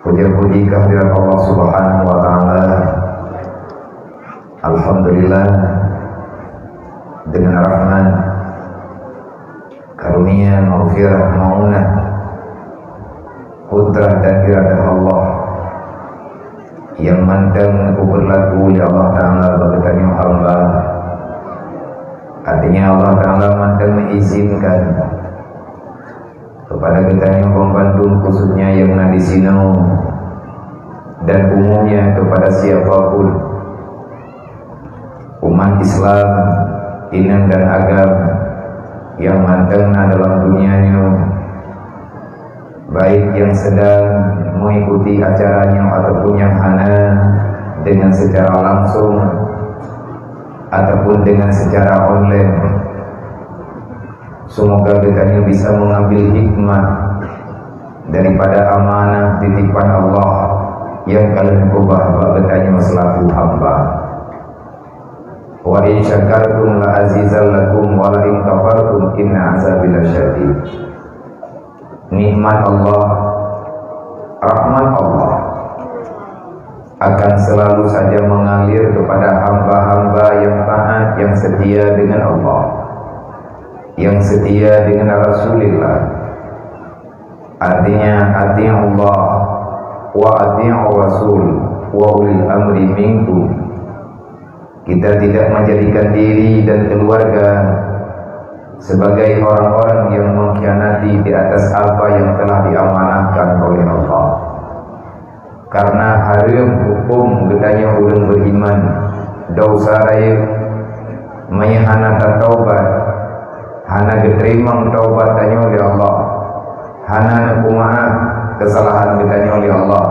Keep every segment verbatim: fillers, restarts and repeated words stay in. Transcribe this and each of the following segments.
Puja-puji kehadirat Allah Subhanahu wa Ta'ala. Alhamdulillah, dengan rahmat, karunia, maghfirah, maunah, kudrah dan iradah Allah nyang mantong geupeurlaku lé Allah Ta'ala bak geutanyoe hamba. Artinya, Allah Ta'ala mantong meuizinkan kepada geutanyoe banmandum, khususnya nyang na disinoe, dan umumnya kepada siapa pun umat Islam, inong dan agam nyang mantong na dalam dunia nyoe, baik nyang sedang mengikuti acara nyoe ataupun nyang hana, dengan secara langsung ataupun dengan secara online. Semoga geutanyoe bisa mengambil hikmah daripada amanah titipan Allah nyang ka lheueh geupeubah bak geutanyoe selaku hamba. "Wa in syakartum la azidannakum wa la in kafartum inna azabi lasyadid." Nikmat Allah, rahmat Allah akan selalu saja mengalir kepada hamba-hamba yang taat, yang setia dengan Allah, yang setia dengan Rasulullah. Artinya, ati'ullah wa ati'ur rasul wa ulil amri minkum. Kita tidak menjadikan diri dan keluarga sebagai orang-orang yang mengkhianati di atas apa yang telah diamanahkan oleh Allah. Karena hareuem huköm geutanyoe ureuëng beriman, desya rayeuk, meunyoe hana tataubat, hana geuteurimong taubat tanyoe lé Allah, hana neupeumaáf keusalahan geutanyoe lé Allah,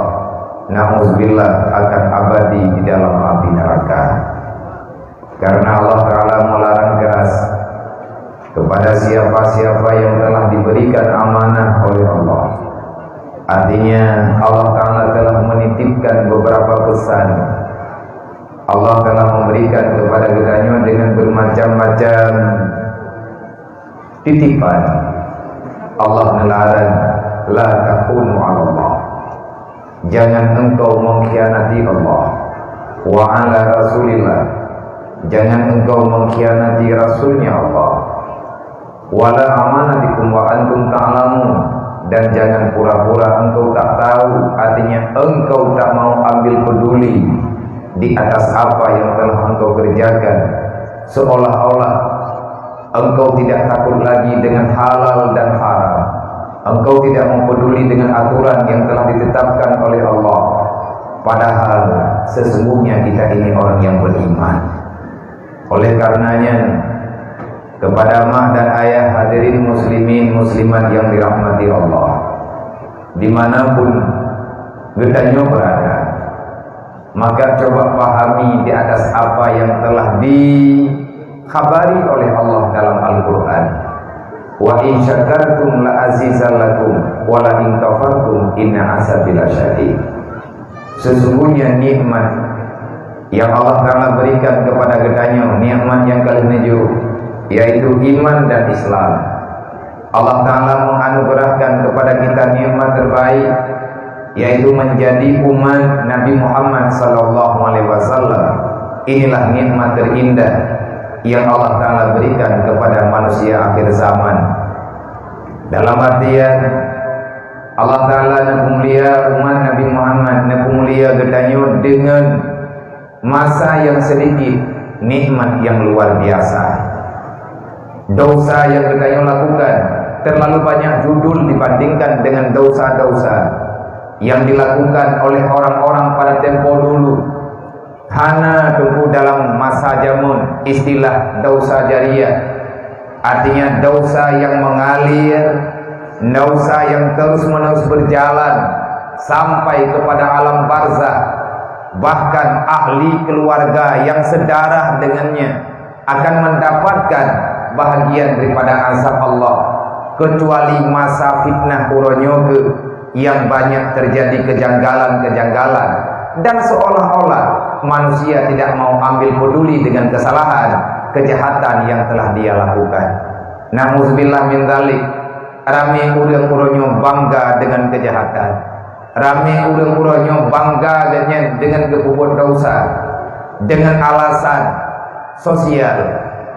na'udzubillah, akan abadi di dalam api neraka. Karena Allah Ta'ala melarang keras kepada siapa-siapa yang telah diberikan amanah oleh Allah. Artinya, Allah Ta'ala telah menitipkan beberapa pesan. Allah telah memberikan kepada geutanyoe dengan bermacam-macam titipan. Allah melarang, "La takhunu Allah." Jangan engkau mengkhianati Allah. "Wa ala Rasulillah." Jangan engkau mengkhianati Rasulnya Allah. "Wa la amanatikum wa antum ta'lamun." Dan jangan pura-pura engkau tak tahu, artinya engkau tak mau ambil peduli di atas apa yang telah engkau kerjakan, seolah-olah engkau tidak takut lagi dengan halal dan haram. Engkau tidak mau peduli dengan aturan yang telah ditetapkan oleh Allah. Padahal sesungguhnya kita ini orang yang beriman. Oleh karenanya, kepada mak dan ayah, hadirin muslimin muslimat yang dirahmati Allah, dimanapun geutanyoe berada, maka coba pahami di atas apa yang telah dikhabari oleh Allah dalam Al-Quran. "Wa in syakartum la azidannakum, wa la in kafartum inna azabi lasyadid." Sesungguhnya nikmat yang Allah Ta'ala berikan kepada geutanyoe, nikmat nyang ka lheueh neujok, yaitu iman dan Islam. Allah Ta'ala menganugerahkan kepada kita nikmat terbaik, yaitu menjadi umat Nabi Muhammad sallallahu alaihi wasallam. Inilah nikmat terindah yang Allah Ta'ala berikan kepada manusia akhir zaman. Dalam artian, Allah Ta'ala neupeumulia umat Nabi Muhammad, neupeumulia geutanyoe dengan masa yang sedikit, nikmat yang luar biasa. Dosa yang geutanyoe lakukan terlalu banyak judul dibandingkan dengan dosa-dosa yang dilakukan oleh orang-orang pada tempo dulu. Hana teungku dalam masa jameun istilah dosa jariah, artinya dosa yang mengalir, dosa yang terus-menerus berjalan sampai kepada alam barzah. Bahkan ahli keluarga yang sedarah dengannya akan mendapatkan bahagian daripada azab Allah, kecuali masa fitnah uroe nyoe keuh yang banyak terjadi kejanggalan-kejanggalan, dan seolah-olah manusia tidak mau ambil peduli dengan kesalahan, kejahatan yang telah dia lakukan. Nauzubillah min dzalik, ramé ureuëng uroe nyoe bangga dengan kejahatan. Ramé ureuëng uroe nyoe bangga geuhnyan deungon geupeubuet desya, deungon alasan sosial,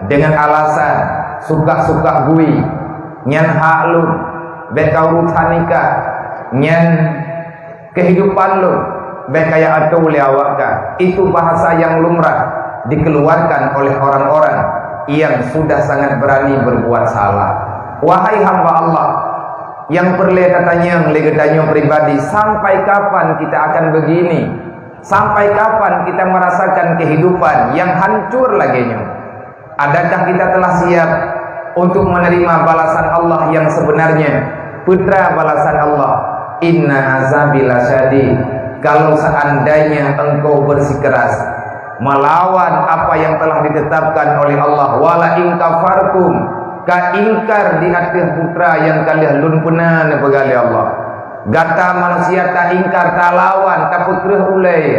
deungon alasan suka-suka gui, nyan hak lôn, bék ka urusan nikah, nyan kehidupan lôn, bék ka ya atô lé awaknyan. Itu bahasa yang lumrah dikeluarkan oleh orang-orang yang sudah sangat berani berbuat salah. Wahai hamba Allah, nyang peureulée tatanyong lé geutanyoe pribadi, sampai kapan kita akan begini? Sampai kapan kita merasakan kehidupan yang hancur lagée nyoe? Adakah kita telah siap untuk menerima balasan Allah yang sebenarnya? Peue treuk balasan Allah, "Inna azabi lasyadid." Kalau seandainya engkau bersikeras melawan apa yang telah ditetapkan oleh Allah, "Wala in kafartum," ka ingkar di ateueh peue treuk nyang ka lheueh lôn peuna neupeugah lé Allah. Gata manusia taingkar, talawan, tapeukreueh ulée.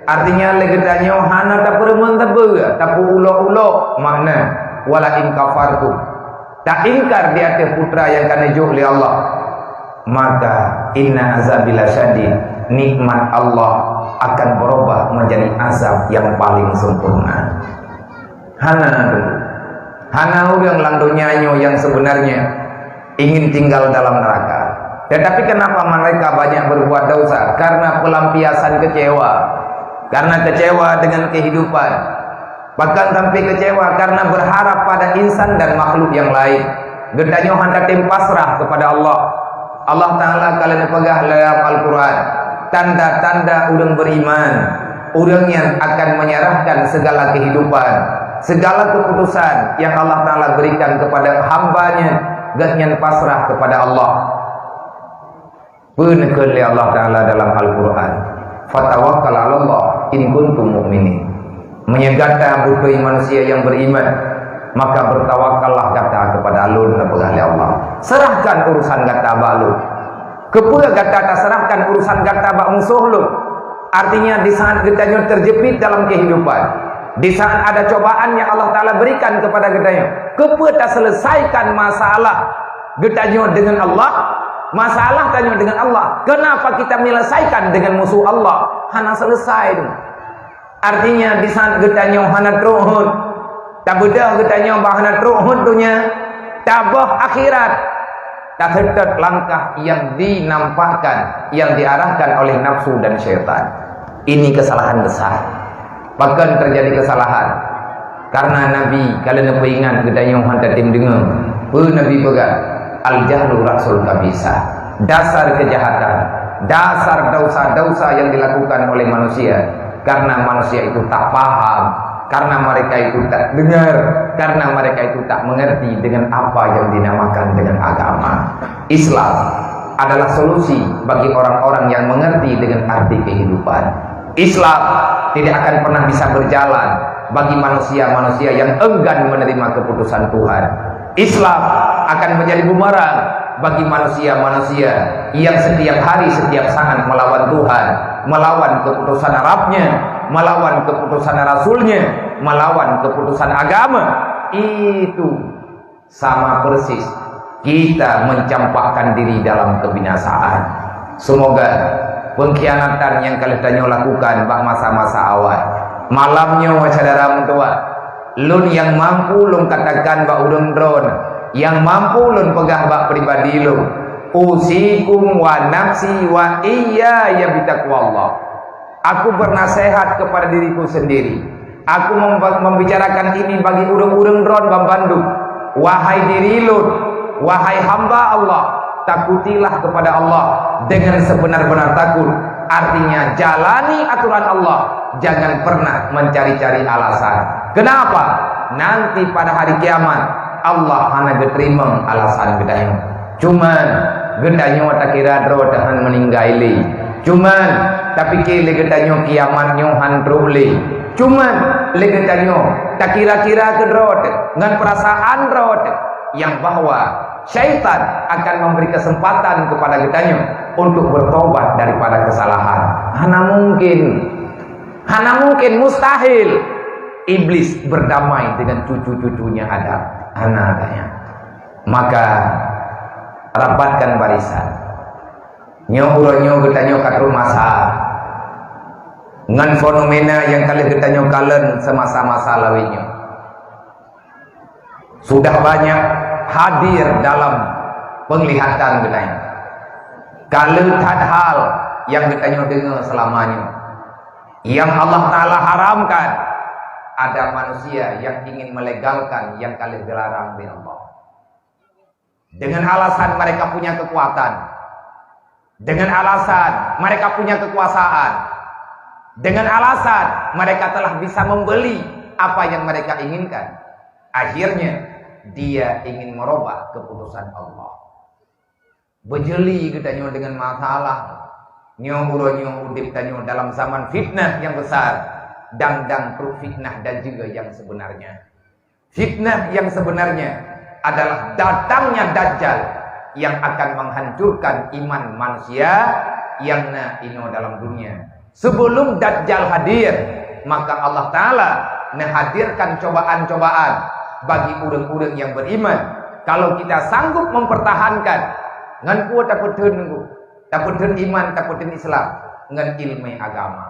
Artinya, lé geutanyoe hana tapeurumeung sapeue, tapeuulok-ulok, makna, "Wala in kafartum." Taingkar di ateueh peue treuk nyang ka neujok lé Allah, maka, "Inna azabi lasyadid," nikmat Allah akan berubah menjadi azab yang paling sempurna. Hana, hana ureuëng lam donya nyoe yang sebenarnya ingin tinggal dalam neraka. Tetapi kenapa mereka banyak berbuat dosa? Karena pelampiasan kecewa. Karena kecewa dengan kehidupan. Bahkan sampai kecewa karena berharap pada insan dan makhluk yang lain. Geutanyoe hana tem pasrah kepada Allah. Allah Ta'ala ka lheueh neupeugah dalam Al-Quran, tanda-tanda ureuëng beriman, ureuëng yang akan menyerahkan segala kehidupan, segala keputusan yang Allah Ta'ala berikan kepada hamba-Nya, gobnyan pasrah kepada Allah. Peue neukheun lé Allah Ta'ala dalam Al-Quran, "Fatawakkal 'alallah in kuntum mu'minin." Meunyoe gata beutôi manusia nyang beriman, maka bertawakallah gata kepada Lôn, neupeugah lé Allah. Serahkan urusan gata bak Lôn. Keupeue gata taserahkan urusan gata bak musoh Lôn? Artinya, di saat geutanyoe terjepit dalam kehidupan, di saat ada cobaan yang Allah Ta'ala berikan kepada geutanyoe, keupeue taselesaikan masalah geutanyoe dengan Allah? Masalah tanyoe dengan Allah. Kenapa kita menyelesaikan dengan musuh Allah? Hana selesai tu. Artinya, di saat geutanyoe hana trok hot, tabeudôh geutanyoe bah hana trok hot donya, tabôh akhirat, taseutôt langkah yang dinampakkan, yang diarahkan oleh nafsu dan syaitan. Ini kesalahan besar. Pakon terjadi kesalahan? Karena Nabi ka lheueh neupeuingat geutanyoe hana tatem deungoe. Peue Nabi peugah? "Al-jahlu ra'sul khabithah." Dasar kejahatan, dasar dosa-dosa yang dilakukan oleh manusia. Karena manusia itu tak paham, karena mereka itu tak dengar, karena mereka itu tak mengerti dengan apa yang dinamakan dengan agama. Islam adalah solusi bagi orang-orang yang mengerti dengan arti kehidupan. Islam tidak akan pernah bisa berjalan bagi manusia-manusia yang enggan menerima keputusan Tuhan. Islam akan menjadi bumerang bagi manusia-manusia yang setiap hari, setiap saat melawan Tuhan, melawan keputusan Arabnya, melawan keputusan Rasulnya, melawan keputusan agama. Itu sama persis kita mencampakkan diri dalam kebinasaan. Semoga pengkhianatan nyang ka lheueh tanyoe lakukan bak masa-masa awai, malam nyoe, syedara meutuwah, lôn nyang mampu lôn katakan bak ureuëng droe, nyang mampu lôn peugah bak pribadi lôn, "Usikum wa nafsi wa iyaya bitaqwallah." Aku bernasehat kepada diriku sendiri. Aku memba-, membicarakan ini bagi ureuëng-ureuëng droe banmandum. Wahai diri lôn, wahai hamba Allah, takutilah kepada Allah dengan sebenar-benar takut. Artinya, jalani aturan Allah, jangan pernah mencari-cari alasan. Kenapa? Nanti pada hari kiamat, Allah hana geuteurimong alasan geutanyoe. Cuman, geutanyoe takira droe teuh hana meuninggai lé. Cuman, tapike lé geutanyoe kiamat nyoe hana trok lé. Cuman, lé geutanyoe takira-kira keu droe teuh, ngon peurasaan droe teuh, nyang bahwa syaitan akan memberi kesempatan kepada geutanyoe untuk bertobat daripada kesalahan. Hana mungkin. Hana mungkin, mustahil Iblis berdamai dengan cucu-cucunya Adam. Hana, katanya. Maka, rapatkan barisan. Nyoe uroe nyoe geutanyoe ka trok masa ngon fenomena nyang ka lheueh geutanyoe kalon semasa-masa laén nyoe. Sudah banyak hadir dalam penglihatan geutanyoe. Ka le that hal nyang geutanyoe deungoe seulama nyoe. Nyang Allah Taala haramkan, ada manusia yang ingin melegalkan nyang ka lheueh geularang lé Allah. Dengan alasan mereka punya kekuatan, dengan alasan mereka punya kekuasaan, dengan alasan mereka telah bisa membeli apa yang mereka inginkan, akhirnya dia ingin merubah keputusan Allah. Beujeli geutanyoe dengan masalah. Nyoe uroe nyoe udeb tanyoe dalam zaman fitnah yang besar, dan dan trok fitnah dan juga yang sebenarnya. Fitnah yang sebenarnya adalah datangnya Dajjal yang akan menghancurkan iman manusia yang na inoe dalam dunia. Sebelum Dajjal hadir, maka Allah Taala menghadirkan cobaan-cobaan bagi ureuëng-ureuëng yang beriman. Kalau kita sanggup mempertahankan, ngon peue tapeutheun nunggu, tapeutheun iman, tapeutheun Islam, ngon ilmu agama.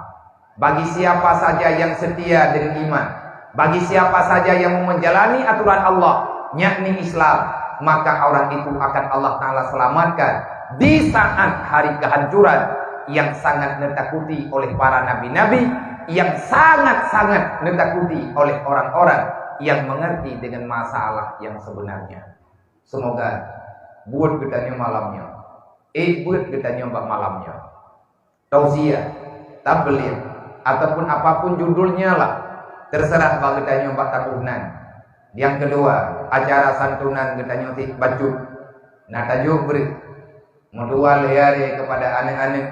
Bagi siapa saja yang setia dengan iman, bagi siapa saja yang mau menjalani aturan Allah, yakni Islam, maka orang itu akan Allah Taala selamatkan di saat hari kehancuran yang sangat netakuti oleh para nabi-nabi, yang sangat-sangat netakuti oleh orang-orang yang mengerti dengan masalah yang sebenarnya. Semoga buat geutanyoe malam nyoe, eh, buat geutanyoe bak malam nyoe. Tausiah, tabligh, ataupun apapun judulnya lah, terserah bak geutanyoe bak taboh nan. Yang kedua, acara santunan geutanyoe tieb bacut. Na tajok bri. Meudua lheueh kepada aneuk-aneuk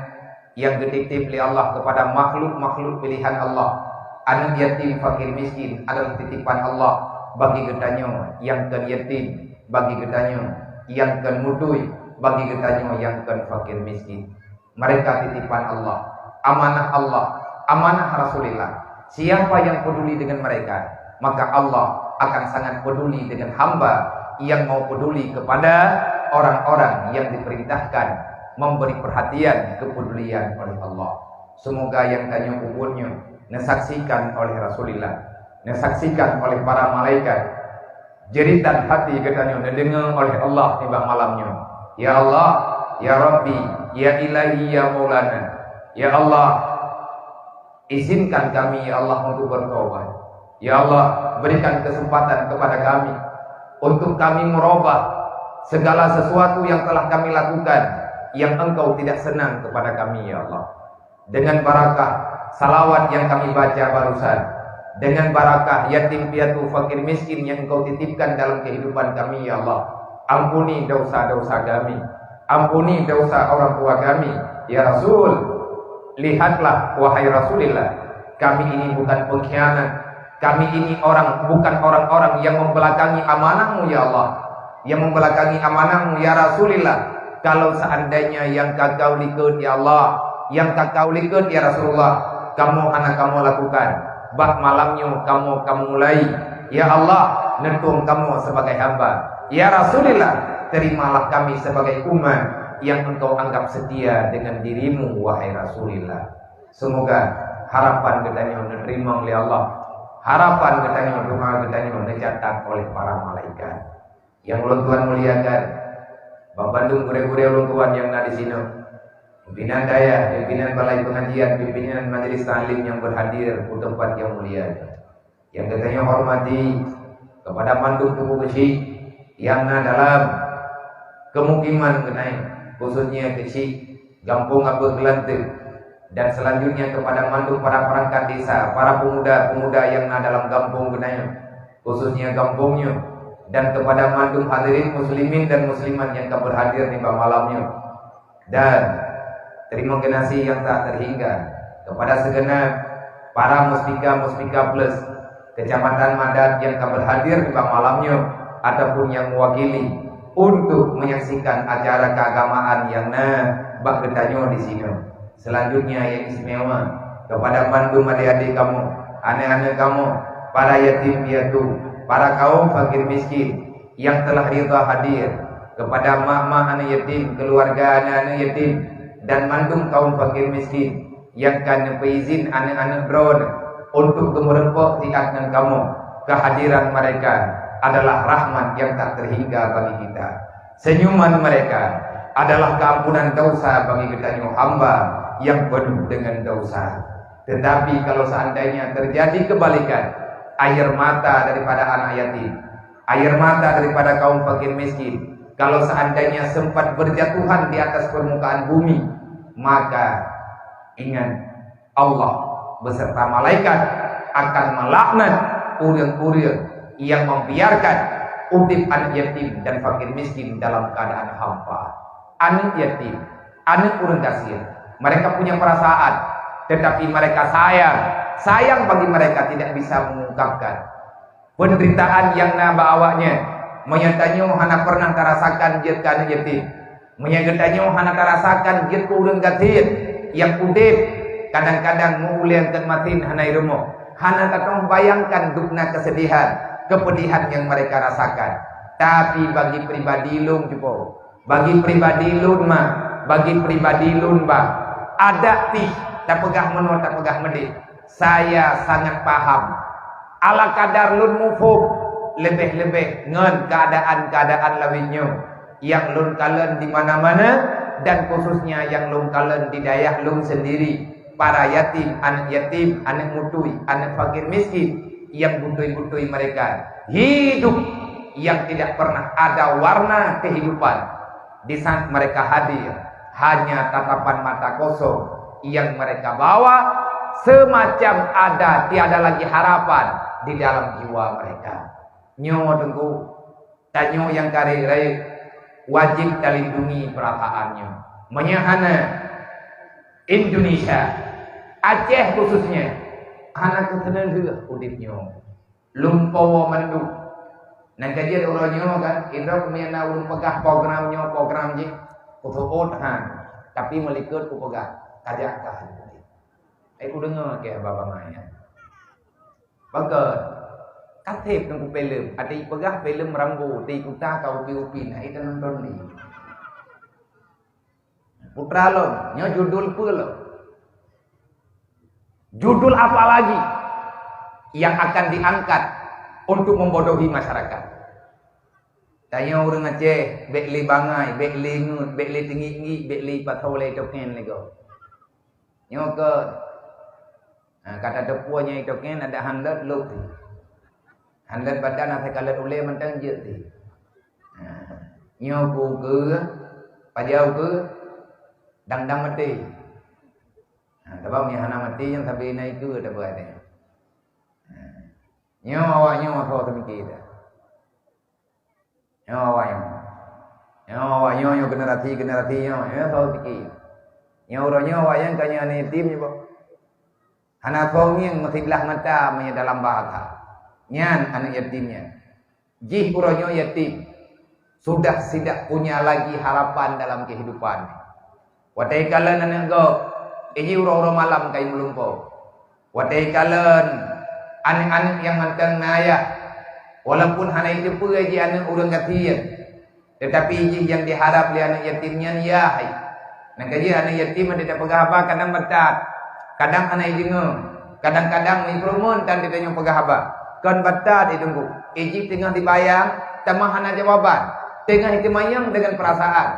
yang geutitip lé Allah kepada makhluk-makhluk pilihan Allah. Aneuk yatim, fakir miskin adalah titipan Allah bagi geutanyoe yang kon yatim, bagi geutanyoe yang kon mutui, bagi geutanyoe yang kon fakir miskin. Mereka titipan Allah, amanah Allah, amanah Rasulullah. Siapa yang peduli dengan mereka, maka Allah akan sangat peduli dengan hamba yang mau peduli kepada orang-orang yang diperintahkan memberi perhatian kepedulian oleh Allah. Semoga yang tanyoe peubuet nyoe neusaksikan oleh Rasulullah, neusaksikan oleh para malaikat, jeritan hati geutanyoe neudeungoe oleh Allah nibak malam nyoe. Ya Allah, ya Rabbi, ya Ilahi, ya Maulana. Ya Allah, izinkan kami, ya Allah, untuk bertobat. Ya Allah, berikan kesempatan kepada kami untuk kami merubah segala sesuatu yang telah kami lakukan yang Engkau tidak senang kepada kami, ya Allah. Dengan barakah salawat yang kami baca barusan, dengan barakah yatim piatu fakir miskin yang Engkau titipkan dalam kehidupan kami, ya Allah, ampuni dosa-dosa kami, ampuni dosa orang tua kami, ya Rasul. Lihatlah, wahai Rasulullah, kami ini bukan pengkhianat. Kami ini orang, bukan orang-orang yang membelakangi amanah-Mu, ya Allah. Yang membelakangi amanah-Mu, ya Rasulullah. Kalau seandainya yang ka kau likot, ya Allah, yang ka kau likot, ya Rasulullah, kamoe hana kamoe lakukan. Bak malam nyoe kamoe ka mulai. Ya Allah, neutueng kamoe sebagai hamba. Ya Rasulullah, terimalah kami sebagai umat yang Engkau anggap setia dengan diri-Mu, wahai Rasulullah. Semoga harapan geutanyoe neuteurimong lé Allah. Harapan geutanyoe, doa geutanyoe neucatat oleh para malaikat. Yang ulôn tuan muliakan, bak bandum gurée-gurée ulôn tuan nyang na di sinoe, pimpinan dayah, pimpinan balai pengajian, pimpinan majelis taklim nyang berhadir u teumpat nyang mulia nyoe. Nyang geutanyoe hormati kepada mandum teungku keuchik nyang na dalam kemukiman geutanyoe, khususnya keuchik Gampông Abeuh Geulanteu, dan selanjutnya kepada mandum para perangkat desa, para pemuda-pemuda nyang na dalam gampông geutanyoe, khususnya gampông nyoe, dan kepada mandum hadirin muslimin dan muslimat nyang ka berhadir nibak malam nyoe. Dan terima kasih yang tak terhingga kepada segenap para Muspika-Muspika Plus Kecamatan Madat yang ka berhadir di malam nyoe ataupun yang mewakili untuk menyaksikan acara keagamaan yang na bak geutanyoe di sinoe. Selanjutnya yang istimewa kepada mandum adik-adik kamu, anak-anak kamu, para yatim piatu, para kaum fakir miskin, yang telah ridha hadir, kepada mak-mak aneuk yatim, keluarga aneuk-aneuk yatim, dan mandum kaum fakir miskin nyang ka neupeuizin aneuëk-aneuëk droeneuh untuk geumeureumpok siat ngon kamoe, keuhadiran mereka adalah rahmat yang tak terhingga bagi kita. Senyuman mereka adalah keampunan dosa bagi geutanyoe hamba yang penuh dengan dosa. Tetapi kalau seandainya terjadi kebalikan, air mata daripada anak yatim, air mata daripada kaum fakir miskin, kalau seandainya sempat berjatuhan di atas permukaan bumi, maka ingat, Allah beserta malaikat akan melaknat ureuëng-ureuëng yang membiarkan udeb anak yatim dan fakir miskin dalam keadaan hampa. Anak yatim, anak ureuëng gasien, mereka punya perasaan, tetapi mereka sayang. Sayang bagi mereka tidak bisa mengungkapkan penderitaan nyang na bak awaknyan. Meunyoe tanyoe hana pernah tarasakan jeuet keu aneuk yatim, meunyoe geutanyoe hana tarasakan jeuet keu ureuëng gasien nyang udeb, kadang-kadang meu-ulée eungkot masin hana i rumoh, hana tatong bayangkan dukna keusedihan, keupeudihan nyang mereka rasakan. Tapi bagi pribadi lôn cupo, bagi pribadi lôn ma, bagi pribadi lôn ba, adak pih tapeugah meunoe tapeugah meudeh, saya sangat paham. Ala kadar lôn muphom, leubeh-leubeh ngon keuadaan-keuadaan lawét nyoe nyang lôn kalon di mana-mana, dan khususnya nyang lôn kalon di dayah lôn sendiri, para yatim, aneuk yatim, aneuk mutui, aneuk fakir miskin, yang beutôi-beutôi mereka hidup yang tidak pernah ada warna kehidupan. Di saat mereka hadir, hanya tatapan mata kosong yang mereka bawa, semacam ada tiada lagi harapan di dalam jiwa mereka. Nyoe Teungku, tanyoe nyang ka rayeuk-rayeuk wajéb talindungi peurasaan nyoe. Meunyoe hana, Indonesia, Aceh khususnya, hana keuteuneuh udeb nyoe. Lumpoe mandum. Nyang ka jeuet uroe nyoe kan, indroe keumian na ureuëng peugah program nyoe, program jih, kuseuôt han, tapi meulikot kupeugah, kajak kah. Eh, kudeungoe keu haba bangai nyan. Pakon? Ka sép teungku filem, até ipeugah filem Rambo, até ikuta ka upi-upi, na ita nonton ni. Putra lôn, nyoe judul peue lôn? Judul apa lagi yang akan diangkat untuk membodohi masyarakat? Tanyoe ureuëng Aceh, bék lé bangai, bék lé ngeut, bék lé teungiek-ngiek, bék lé pasoe lé token lé gob. Nyoe keuh, ha, ka tateupeue nyang token adak han lôt lôk. Han lôt badan asai ka lôt ulée mantong jeuet. Ha, nyoe keuh, pajoh keuh, dang-dang maté. Ha, sabab nyang hana maté nyan sabe na ikeue tabuet nyan. Ha, nyoe awak nyoe soe teumiki dah. Nyoe awak nyoe. Nyoe awak nyoe, nyoe generasi-generasi nyoe, nyoe soe teumiki. Nyoe uroe nyoe awak nyan ka nyoe aneuk yatim nyoe, boh. Hana soe ngieng meusiblah mata meunyoe dalam bahasa. Nyan aneuk yatim nyan. Jih uroe nyoe yatim, sudah tidak punya lagi harapan dalam kehidupan. Watée kalon aneuk gob, iji uroe-uroe malam kai meulumpoe. Watée kalon aneuk-aneuk nyang mantong na ayah, walaupun hana iteupeue jih aneuk ureuëng gasien, teutapi jih nyang diharab lé aneuk yatim nyan yah hai. Nyang ka jeuet aneuk yatim adak tapeugah haba kadang batat, kadang hana ideungoe, kadang-kadang meuipeureumeun tan geutanyoe peugah haba. Kon batat, eh Teungku. Eh jih teungoh dibayang, teuma hana jawaban. Teungoh iteumanyong deungon peurasaan.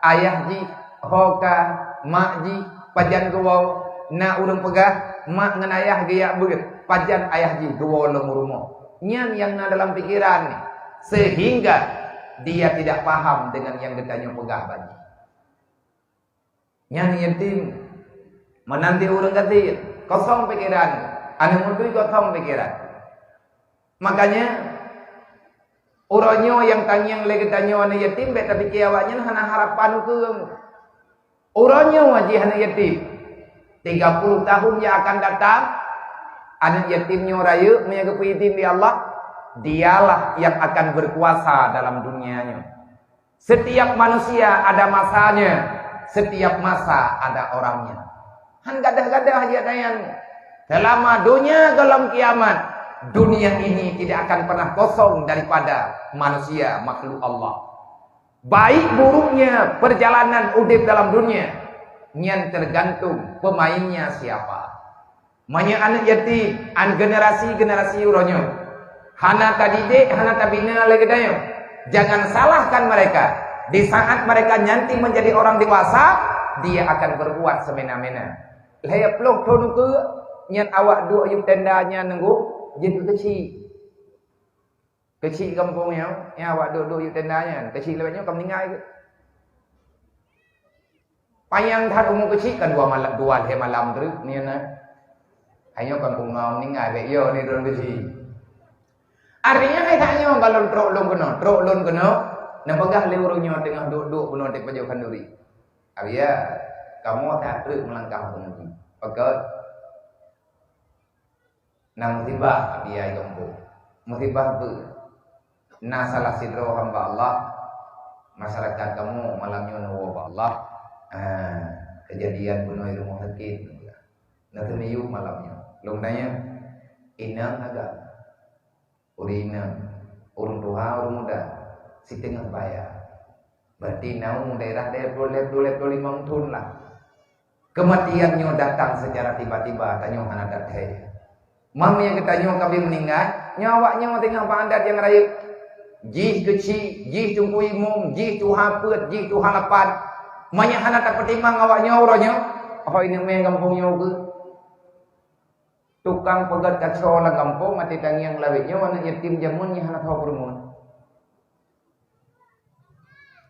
Ayah jih, ho ka, mak jih, pajan geuwoe, na ureuëng peugah, mak ngon ayah geujak beuet, pajan ayah jih geuwoe lom u rumoh. Nyan nyang na dalam pikeran nyan. Sehingga dia tidak paham dengan nyang geutanyoe peugah bak jih. Nyan yatim. Meunan di ureuëng gasien, kosong pikeran. Aneuk mutui kosong pikeran. Makanya, uroe nyoe nyang tangieng lé geutanyoe aneuk yatim, bék tapike awaknyan hana harapan ukeue. Uroe nyoe jih aneuk yatim. Tiga puluh tahun yang akan datang, aneuk yatim nyoe rayeuk meunyoe geupeuizin lé Allah, dialah yang akan berkuasa dalam dunia nyoe. Setiap manusia ada masanya, setiap masa ada orangnya. Han gadoh-gadoh jih nyan. Selama dunia gohlom kiamat, dunia ini tidak akan pernah kosong daripada manusia makhluk Allah. Baik buruknya perjalanan udeb dalam dunia, Nyan tergantung pemainnya siapa. Meunyoe aneuk yatim, an generasi-generasi uroe nyoe, hana tadidik, hana tabina lé geutanyoe, jangan salahkan mereka. Di saat mereka nanti menjadi orang dewasa, dia akan berbuat semena-mena. Lhèe ploh thôn ukeue, nyan awak duek yub tenda nyan nunggu jeuet keu keuchik. Keuchik gampông nyoe, nyang awak duek-duek yub tenda nyan, keuchik lawét nyoe ka meuninggai geuh. Panyang that umu keuchik kan dua malam, dua lhèe malam treuk nyan na. Hai nyoe kan pungo meuninggai bèk yo ni droen keuchik. Artinya hai that nyoe ka lôn trok lôn keunoe, trok lôn keunoe, neupeugah lé ureueng nyoe teungoh duek-duek bunoe di pajoh khanduri. Abiya, kamoe that treuk meulangkah keunoe. Pakon? Na musibah, abiya i gampông. Musibah beu. Na salah sidroe hamba Allah, masyarakat kamoe malam nyoe neuwoe bak Allah. Ah, kejadian bunoe i rumoh sakét. Neuteumiyueb malam nyoe. Lôn tanyong, inong agam? Ureueng inong, ureueng tuha, ureueng muda, siteungoh baya. Berarti na u daerah lhèe ploh, lhèe ploh, lhèe ploh limong thôn lah. Kematian nyoe datang secara tiba-tiba, tanyoe hana tathèe. Meunyoe geutanyoe ka abéh meuninggai, nyoe awak nyoe teungoh bak adat nyang rayeuk. Jih keuchik, jih teungku imum, jih tuha peuet, jih tuha lapan. Meunyoe hana tapeutimang awak nyoe uroe nyoe, hôi neumè gampông nyoe keuh. Tukang peugöt kaco lam gampông, até tangieng lawét nyoe aneuk yatim jameun nyang hana tho peurumoh.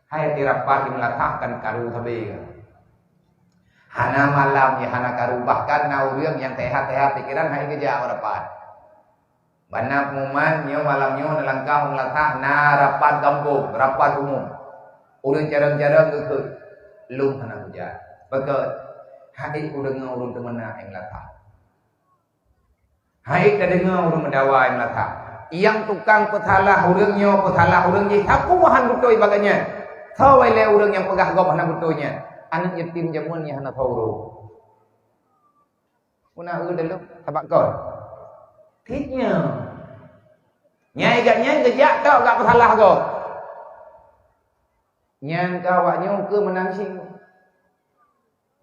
Hai di rapat di meulatah kan karu sabe kan. Hana malam nyang hana karu, bahkan na ureueng nyang teuhat-teuhat pikeran hai geujak u rapat. Bak na pengumuman nyoe malam nyoe neulangkah u meulatah na rapat gampông, rapat umum. Ureueng carông-carông geukheun, lôn hana kujak. Pakon? Hai kudeungoe ureueng teumeunak nyang latah. Hai tadeungoe ureueng meudawa nyang latah. Nyang tukang peusalah ureueng nyoe, peusalah ureueng jih, sapeue han beutôi bak gobnyan. Soe lé ureueng nyang peugah gob hana beutôi nyan? Aneuk yatim jameun nyang hana tho ureueng. Puna eu dalam tabak kon. Cit nyoe. Nyang i gobnyan geujak tok gak peusalah gob. Nyan ka awak nyoe keu meunan cit.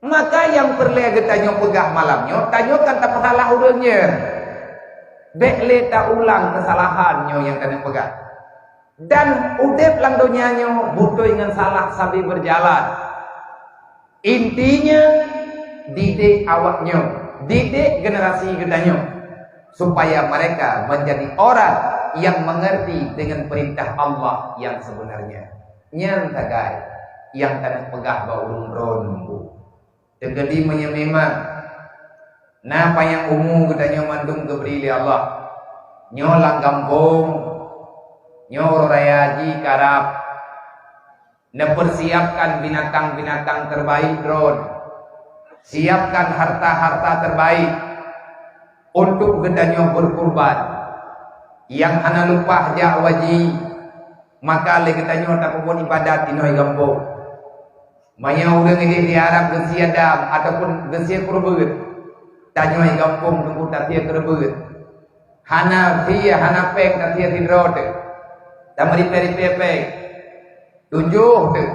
Maka nyang peureulèe geutanyoe peugah malam nyoe, tanyoe kan tapeusalah ureueng nyan. Bèk lé taulang keusalahan nyoe nyang tanyoe peugah. Dan udép lam donya nyoe beutôi ngon salah sabe beujalan. Intinya, didik awak nyoe, didik generasi geutanyoe, supaya mereka menjadi orang yang mengerti dengan perintah Allah yang sebenarnya. Nyan sagai nyang tanyoe peugah bak ureueng droeneuh. Teukeudi meunyoe memang na panyang umu geutanyoe mandum geubri lé Allah, nyoe lam gampông, nyoe uroe raya jih karab, neupeusiapkan binatang-binatang terbaik droen, siapkan harta-harta terbaik untuk geutanyoe beukurban. Nyang hana lumpah jak u haji, maka lé geutanyoe tapeubuet ibadat inoe gampông. Meunyoe ureueng idéh di Arab geusie dam ataupun geusie keureubeuen, tanyoe gampông teungku tasie keureubeuen. Hana sie, hana péng tasie sidroe teuh. Tameuripèe-ripèe péng. Tujoh teuh.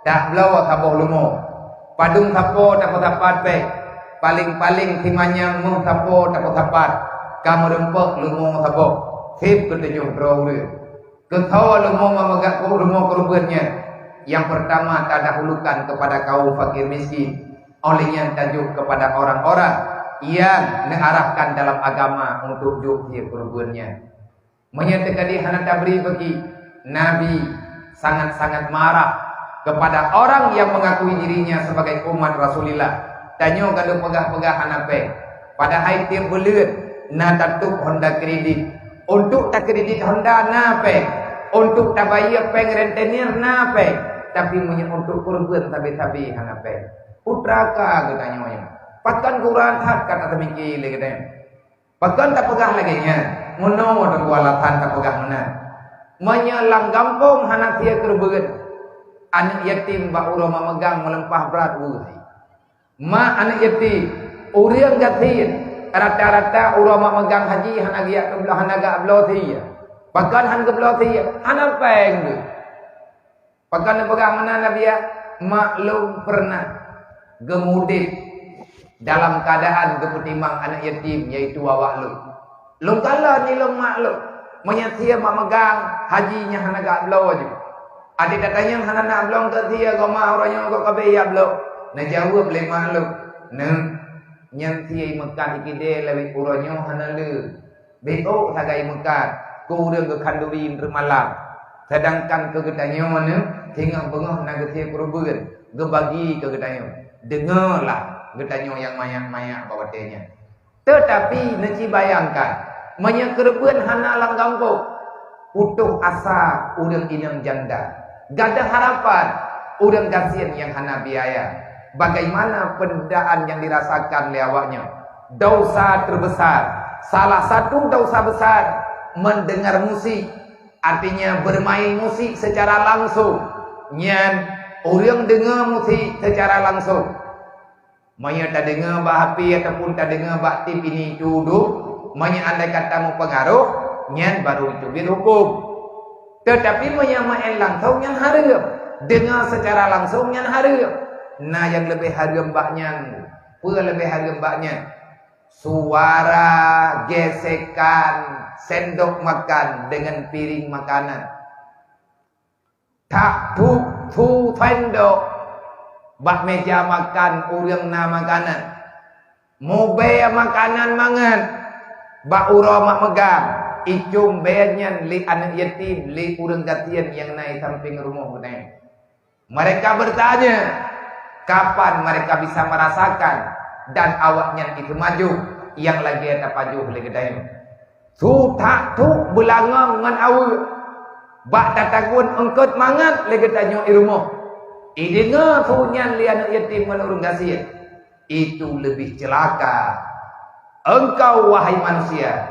Tabloe saboh leumo. Padum sapo tapeusapat péng. Paléng-paléng simanyang méuh sapo tapeusapat. Ka meurumpok leumo saboh. Sép keu tujoh droe ureueng. Keu soe leumo meumeugat leumo keureubeuen nyan? Yang pertama tadahulukan kepada kaum fakir miskin. Oleh nyan tajok kepada orang-orang yang neuarahkan dalam agama untuk jok sie keureubeuen nyan. Meunyoe teukeudi hana tabri bagi, Nabi sangat-sangat marah kepada orang yang mengakui dirinya sebagai umat Rasulillah. Tanyoe ka lheueh peugah-peugah hana péng. Padahai tiep buleuen na tatôp Honda kredit. Untuk takredit Honda na péng. Untuk tabayeue péng rentenir na péng. Tapi meunyoe untuk keureubeuen sabe-sabe hana péng. Putra ka geutanyoe nyoe. Pakon gura that ka taseumike lé geutanyoe. Pakon tapeugah lagèe nyan? Meunoe teungku alasan tapeugah meunan. Meunyoe lam gampông hana sie keureubeuen, aneuk yatim bak uroe mak meugang meuleumpah brat weueh. Mak aneuk yatim, ureueng gasien, rata-rata uroe mak meugang haji hana geujak keubloe, hana geubloe sie. Pakon han geubloe sie? Hana péng geuh. Pakon neupeugah meunan Nabi, ya? Maklum pernah Geumudeb dalam keuadaan geupeutimang aneuk yatim, yaitu awak lôn. Lôn kalon ilôn mak lôn. Meunyoe sie mak meugang, haji nyan hana gak bloe ju. Até tatanyong hana na bloe keu sie, goma uroe nyoe gok ka beh jak bloe. Neujaweueb lé mak lôn, "Neuk, nyan sie meukat ikidée lawét uroe nyoe hana le." Bék sagai meukat keu ureuëng geukhanduri reumalam, seudangkan keu geutanyoe nyoe singoh beungoh na geusie keureubeuen geubagi keu geutanyoe. Deungoe lah geutanyoe nyang manyak-manyak bak watée nyan. Teutapi neuci bayangkan, meunyoe keureubeuen hana lam gampông, putôh asa ureuëng inong janda, gadôh harapan ureuëng gasien nyang hana biaya. Bagaimana penderitaan yang dirasakan lé awaknyoe? Dosa terbesar, salah satu dosa besar, mendengar musik, artinya bermain musik secara langsung. Nyan, ureuëng deungoe musik secara langsung. Meunyoe tadeungoe bak H P ataupun tadeungoe bak T V ini itu udeb, meunyoe andai kata meupeungaroh, nyan baru teubiet huköm. Teutapi meunyoe meu'en langsong, nyan hareuem. Deungoe secara langsong, nyan hareuem. Na nyang leubeh hareuem bak nyan. Peue leubeh hareuem bak nyan? Suara gesekan sendok makan dengan piring makanan. That-that su sendok bak meja makan ureuëng na makanan. Mubée makanan mangat bak uroe mak meugang, icöm bée nyan lé aneuk yatim, lé ureuëng gasien nyang na i sampéng rumoh geutanyoe. Mereka bertanya, kapan mereka bisa merasakan dan awaknyan itu maju yang lagée tapajoh lé geutanyoe. Su that-that beulangong ngon aweuek, bak tatagun eungkot mangat lé geutanyoe i rumoh. Ideungoe su nyan lé aneuk yatim ngon ureuëng gasien. Itu lebih celaka engkau, wahai manusia,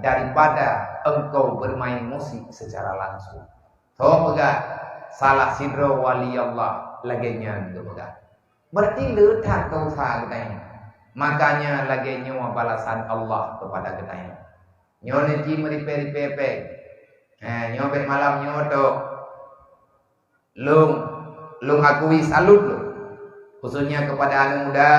daripada engkau bermain musik secara langsung. Soe peugah? Salah sidroe wali Allah lagée nyan geupeugah. Berarti le that dosa geutanyoe. Makanya lagée nyoe balasan Allah kepada geutanyoe. Nyoe neuji meuripée-ripée péng. Eh, nyoe bék malam nyoe tok. Lôn, lôn akui salut lôn. Khususnya kepada aneuk muda,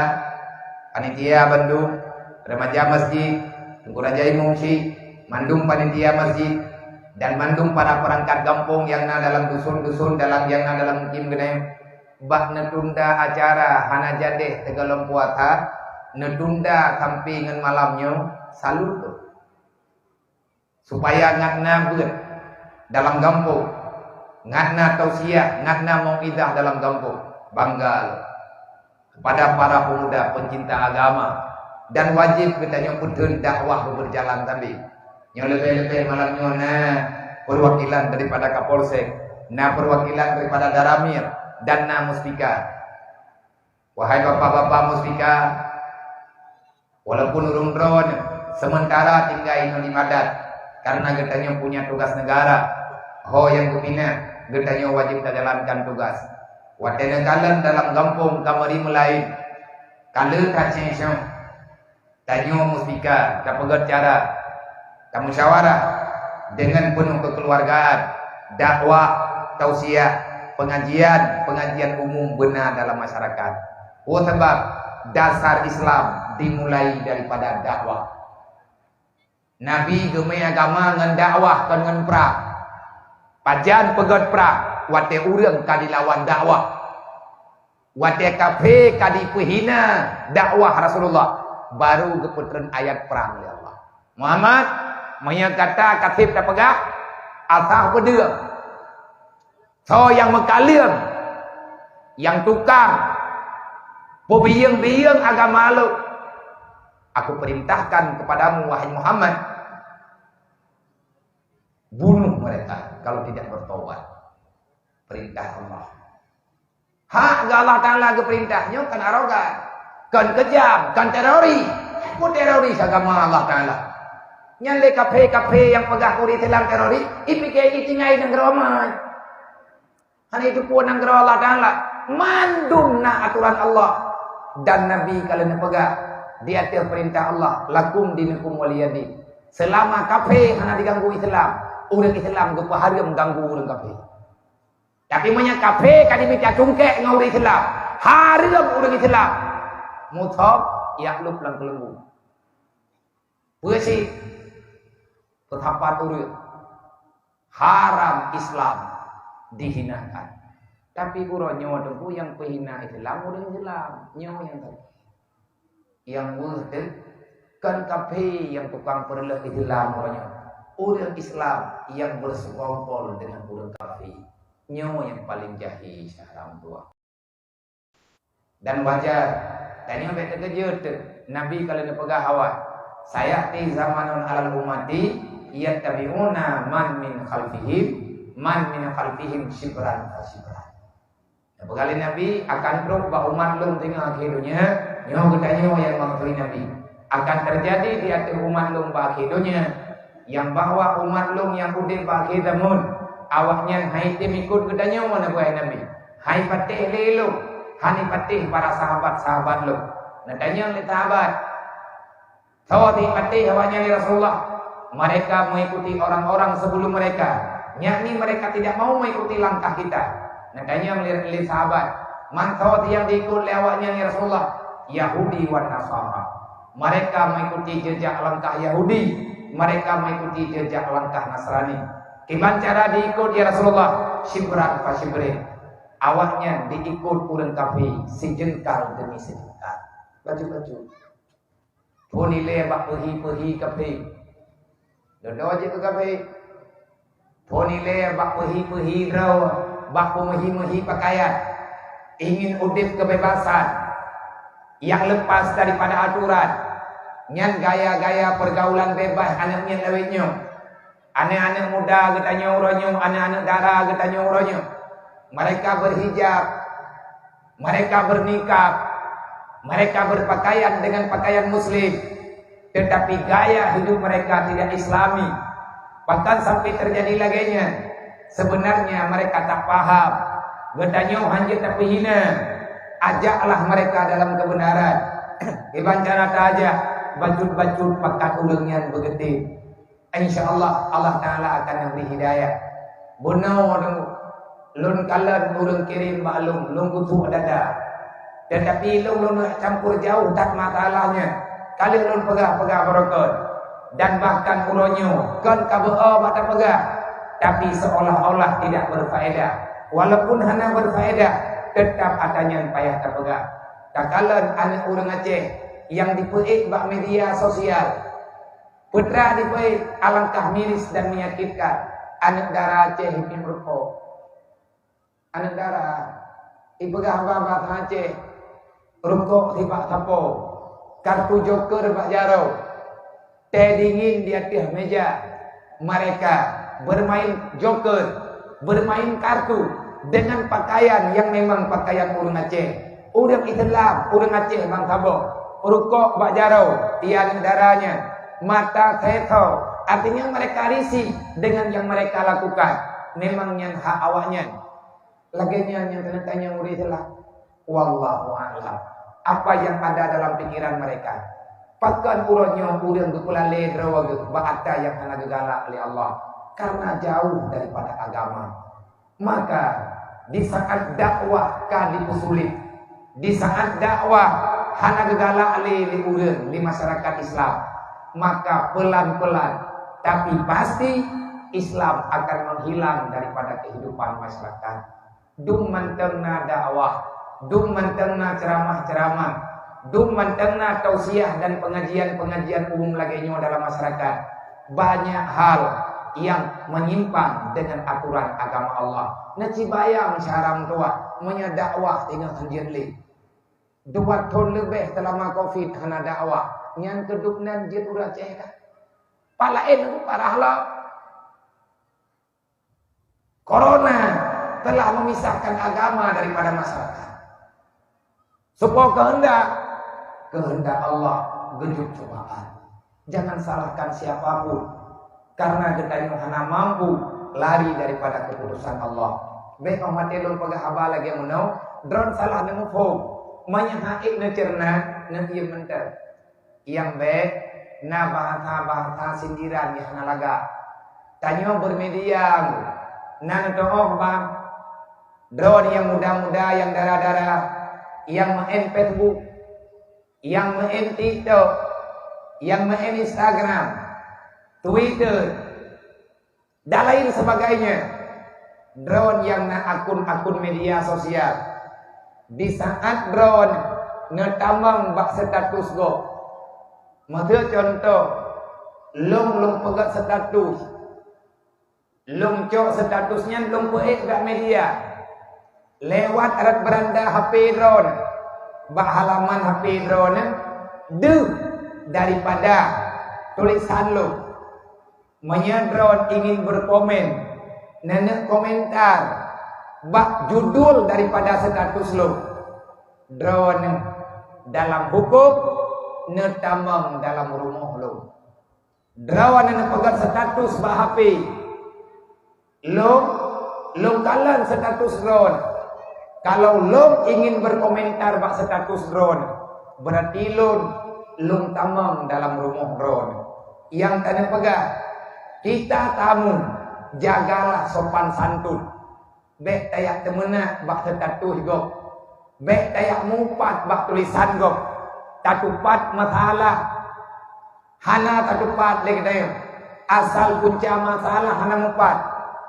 panitia bandum, remaja masjid, teungku raja imum syik, mandum panitia masjid, dan mandum para perangkat gampông nyang na dalam dusun-dusun dalam nyang na dalam mukim geutanyoe. Bak neutunda acara hana jadeh sigohlom puasa, neutunda sampai ngon malam nyoe, salut lôn. Supaya ngat na beuet dalam gampông, ngat na tausiah, ngat na mau'izah dalam gampông. Bangga lôn. Kepada para pemuda pencinta agama, dan wajéb geutanyoe peutheun dakwah beujalan sabe. Nyoe leubeh-leubeh malam nyoe na perwakilan daripada Kapolsek, na perwakilan daripada Danramil, dan na Muspika. Wahai bapak-bapak Muspika, walaupun ureuëng droeneuh sementara tinggai inoe di Madat, karena geutanyoe punya tugas negara, ho nyang geupinah, geutanyoe wajéb tajalankan tugas. Watée neukalon dalam gampông ka meuri meulaén, ka lheueh that céng-céng. Tanyoe Muspika tapeugét cara, tamusyawarah deungon peunoh keukeuluwargaan, dakwah, tausiah, pengajian, pengajian umum beuna dalam masyarakat. Peue sabab? Dasar Islam dimulai daripada dakwah. Nabi geumé agama ngon dakwah, kon ngon prang. Pajan peugét prang? Watée ureuëng ka dilawan dakwah. Watée kafé ka dipeuhina dakwah Rasulullah, baru geupeutreun ayat prang lé Allah. Muhammad, meunyoe gata ka seb tapeugah, asah peudeueng. Soe nyang meukaleueng, nyang tukang peubiyeueng-biyeueng agama lôn, aku perintahkan kepadamu, wahai Muhammad, bunuh mereka kalau tidak bertobat. Perintah Allah. Hak geu Allah Taala geupeurintah nyoe kon arogan, kon keujam, kon teroris. Peue teroris agama Allah Taala? Nyan lé kafé-kafé nyang peugah ureuëng Islam teroris, ipike jitinggai nanggroe amai. Hana jiteupeue nanggroe Allah Taala. Mandum na aturan Allah dan Nabi ka lheueh neupeugah di ateueh peurintah Allah, "Lakum dinukum waliyadin." Seulama kafé hana diganggu Islam, ureuëng Islam geupeuhareuem ganggu ureuëng kafé. Tapi meunyoe kafé ka jimita cungkék ngon ureuëng Islam, Hareuem ureuëng Islam muthom jak lôb lam keuleumbu. Peue cit? Peusapat ureuëng. Haram Islam dihinakan. Tapi uroe nyoe teungku nyang peuhina Islam ureuëng Islam. Nyoe nyang teuh. Nyang weueh teuh kon kafé nyang tukang peureuleueh Islam uroe nyoe. Ureuëng Islam nyang beusekongkol deungon ureuëng kafé. Nyoe nyang paleng jahé syedara meutuwah. Dan wajar, tanyoe bék teukeujot teuh. Nabi ka lheueh neupeugah awai, "Sayati zamanun alal ummati yattabi'una man min khalfihim, man min khalfihim shibran fa shibran." Neupeugah lé Nabi, "Akan trok bak umat lôn teungoh akhé donya." Nyoe geutanyoe nyang mantri Nabi. "Akan teujadi di ateueh umat lôn bak akhé donya, nyang bahwa umat lôn nyang udeb bak akhé zaman, awaknyan han item ikot geutanyoe," neupeugah Nabi. "Han ipatéh lé lôn, han ipatéh para sahabat-sahabat lôn." Neutanyong lé sahabat, "Soe ipatéh awaknyan, ya Rasulullah?" "Mereka mengikuti orang-orang sebelum mereka, yakni mereka tidak mau mengikuti langkah kita." Neutanyong lé, lé sahabat, "Man soe nyang diikot lé awaknyan, ya Rasulullah?" "Yahudi wan Nasara. Mereka mengikuti jejak langkah Yahudi, mereka mengikuti jejak langkah Nasrani." "Kiban cara diikot, ya Rasulullah?" "Shibran fa shibrin." Awaknyan diikot ureuëng kafé sijeungkal demi sijeungkal. Bacut-bacut. Phon ilée bak peuhi-peuhi kafé. Dudoe jeuet keu kafé. Phon ilée bak peuhi-peuhi droe, bak peumeuhi-meuhi peukayan. Ingin udeb keubebasan nyang leupas daripada atoran. Nyan gaya-gaya peurgaulan beubaih aneuëk miet lawét nyoe. Aneuëk-aneuëk muda geutanyoe uroe nyoe, aneuëk-aneuëk dara geutanyoe uroe nyoe, mereka berhijab, mereka bernikab, mereka berpakaian dengan pakaian muslim, tetapi gaya hidup mereka tidak islami. Bahkan sampai terjadi lagée nyan, sebenarnya mereka tak paham. Geutanyoe hanjeuet tapeuhina, ajaklah mereka dalam kebenaran. Kiban cara taajak, bacut-bacut pakat ureuëng nyan beugeutem. Insya Allah, Allah Taala akan memberi hidayah. Bunoe lôn kalon ureuëng kirém bak lôn, lôn kutuk dada. Tetapi lôn, lôn campur jauh that masalahnya. Ka lheueh lôn peugah-peugah beurokon. Dan bahkan uroe nyoe kon ka beu-o bak tapeugah, tapi seolah-olah tidak berfaedah. Walaupun hana berfaedah, tetap ata nyan payah tapeugah. Takalon aneuëk ureuëng Aceh nyang dipeuék bak media sosial. Peue teuma dipeuék, alangkah miris dan menyakitkan. Aneuëk dara Aceh ipiep rukok. Aneuëk dara ipeugah haba bahasa Aceh, rukok sibak sapo, kartu joker bak jaroe, teh dingin di ateueh meja. Mereka bermain joker, bermain kartu dengan pakaian yang memang pakaian ureuëng Aceh. Ureuëng Islam, ureuëng Aceh bansa boh, rukok bak jaroe, iya aneuëk dara nyan, mata seutôt. Artinya mereka risih dengan yang mereka lakukan. Memang nyan hak awaknyan. Lagée nyan nyang keuneuk tanyong ureuëng Islam. Wallahu a'lam. Apa yang ada dalam pikiran mereka? Pakon uroe nyoe ureuëng geupeulalée droe geuh bak atra nyang hana geugalak lé Allah karena jauh daripada agama. Maka, di saat dakwah ka dipeusulit, di saat dakwah hana geugalak lé, lé ureuëng, lé masyarakat Islam, maka pelan-pelan tapi pasti Islam akan menghilang daripada kehidupan masyarakat. Dum mantong na dakwah, dum mantong na ceramah-ceramah, dum mantong na tausiah dan pengajian-pengajian umum lagée nyoe dalam masyarakat, banyak hal yang menyimpang dengan aturan agama Allah. Neucibayang syedara meutuwah, meunyoe dakwah singoh hanjeuet lé. Dua thon leubeh seulama covid hana dakwah, nyan keudup nan jeuet u Aceh ka. Palaén parah lom. Corona telah memisahkan agama daripada masyarakat. Soe po keuheundak? Keuheundak Allah geujok cobaan. Jangan salahkan siapa pun, karena geutanyoe hana mampu lari daripada keputusan Allah. Bék óh maté lôn peugah haba lagée meunoe, droen salah neumuphom. Meunyoe han ék neuceureunak, neuiem mantong. Nyang bék na bahasa-bahasa sindiran nyang hana lagak. Tanyoe bermedia, na neuteu'oh bak droe nyang muda-muda, nyang dara-dara, nyang meu'en Facebook, nyang meu'en TikTok, nyang meu'en Instagram, Twitter, dan lain sebagainya. Droeneuh nyang na akun-akun media sosial, di saat droeneuh neutamong bak status gob, miseu contoh, lôn, lôn peugét status, lôn cok status nyan lôn peuék bak media. Lewat rot beuranda HP droeneuh, bak halaman HP droeneuh, deuh daripada tulisan lôn. Meunyoe droeneuh ingin berkomen, neuneuk komentar bak judul daripada status lôn, droeneuh dalam huköm neutamong dalam rumoh lôn. Droeneuh neupeugét status bak HP. Lôn, lôn kalon status droeneuh. Kalau lôn ingin berkomentar bak status droeneuh, berarti lôn, lôn tamong dalam rumoh droeneuh. Nyang taneupeugah, kita tamu, jagalah sopan santun. Bék tajak teumeunak bak status gob. Bék tajak mupat bak tulisan gob. Tatupat masalah hana tatupat lé geutanyoe. Asal punca masalah hana mupat,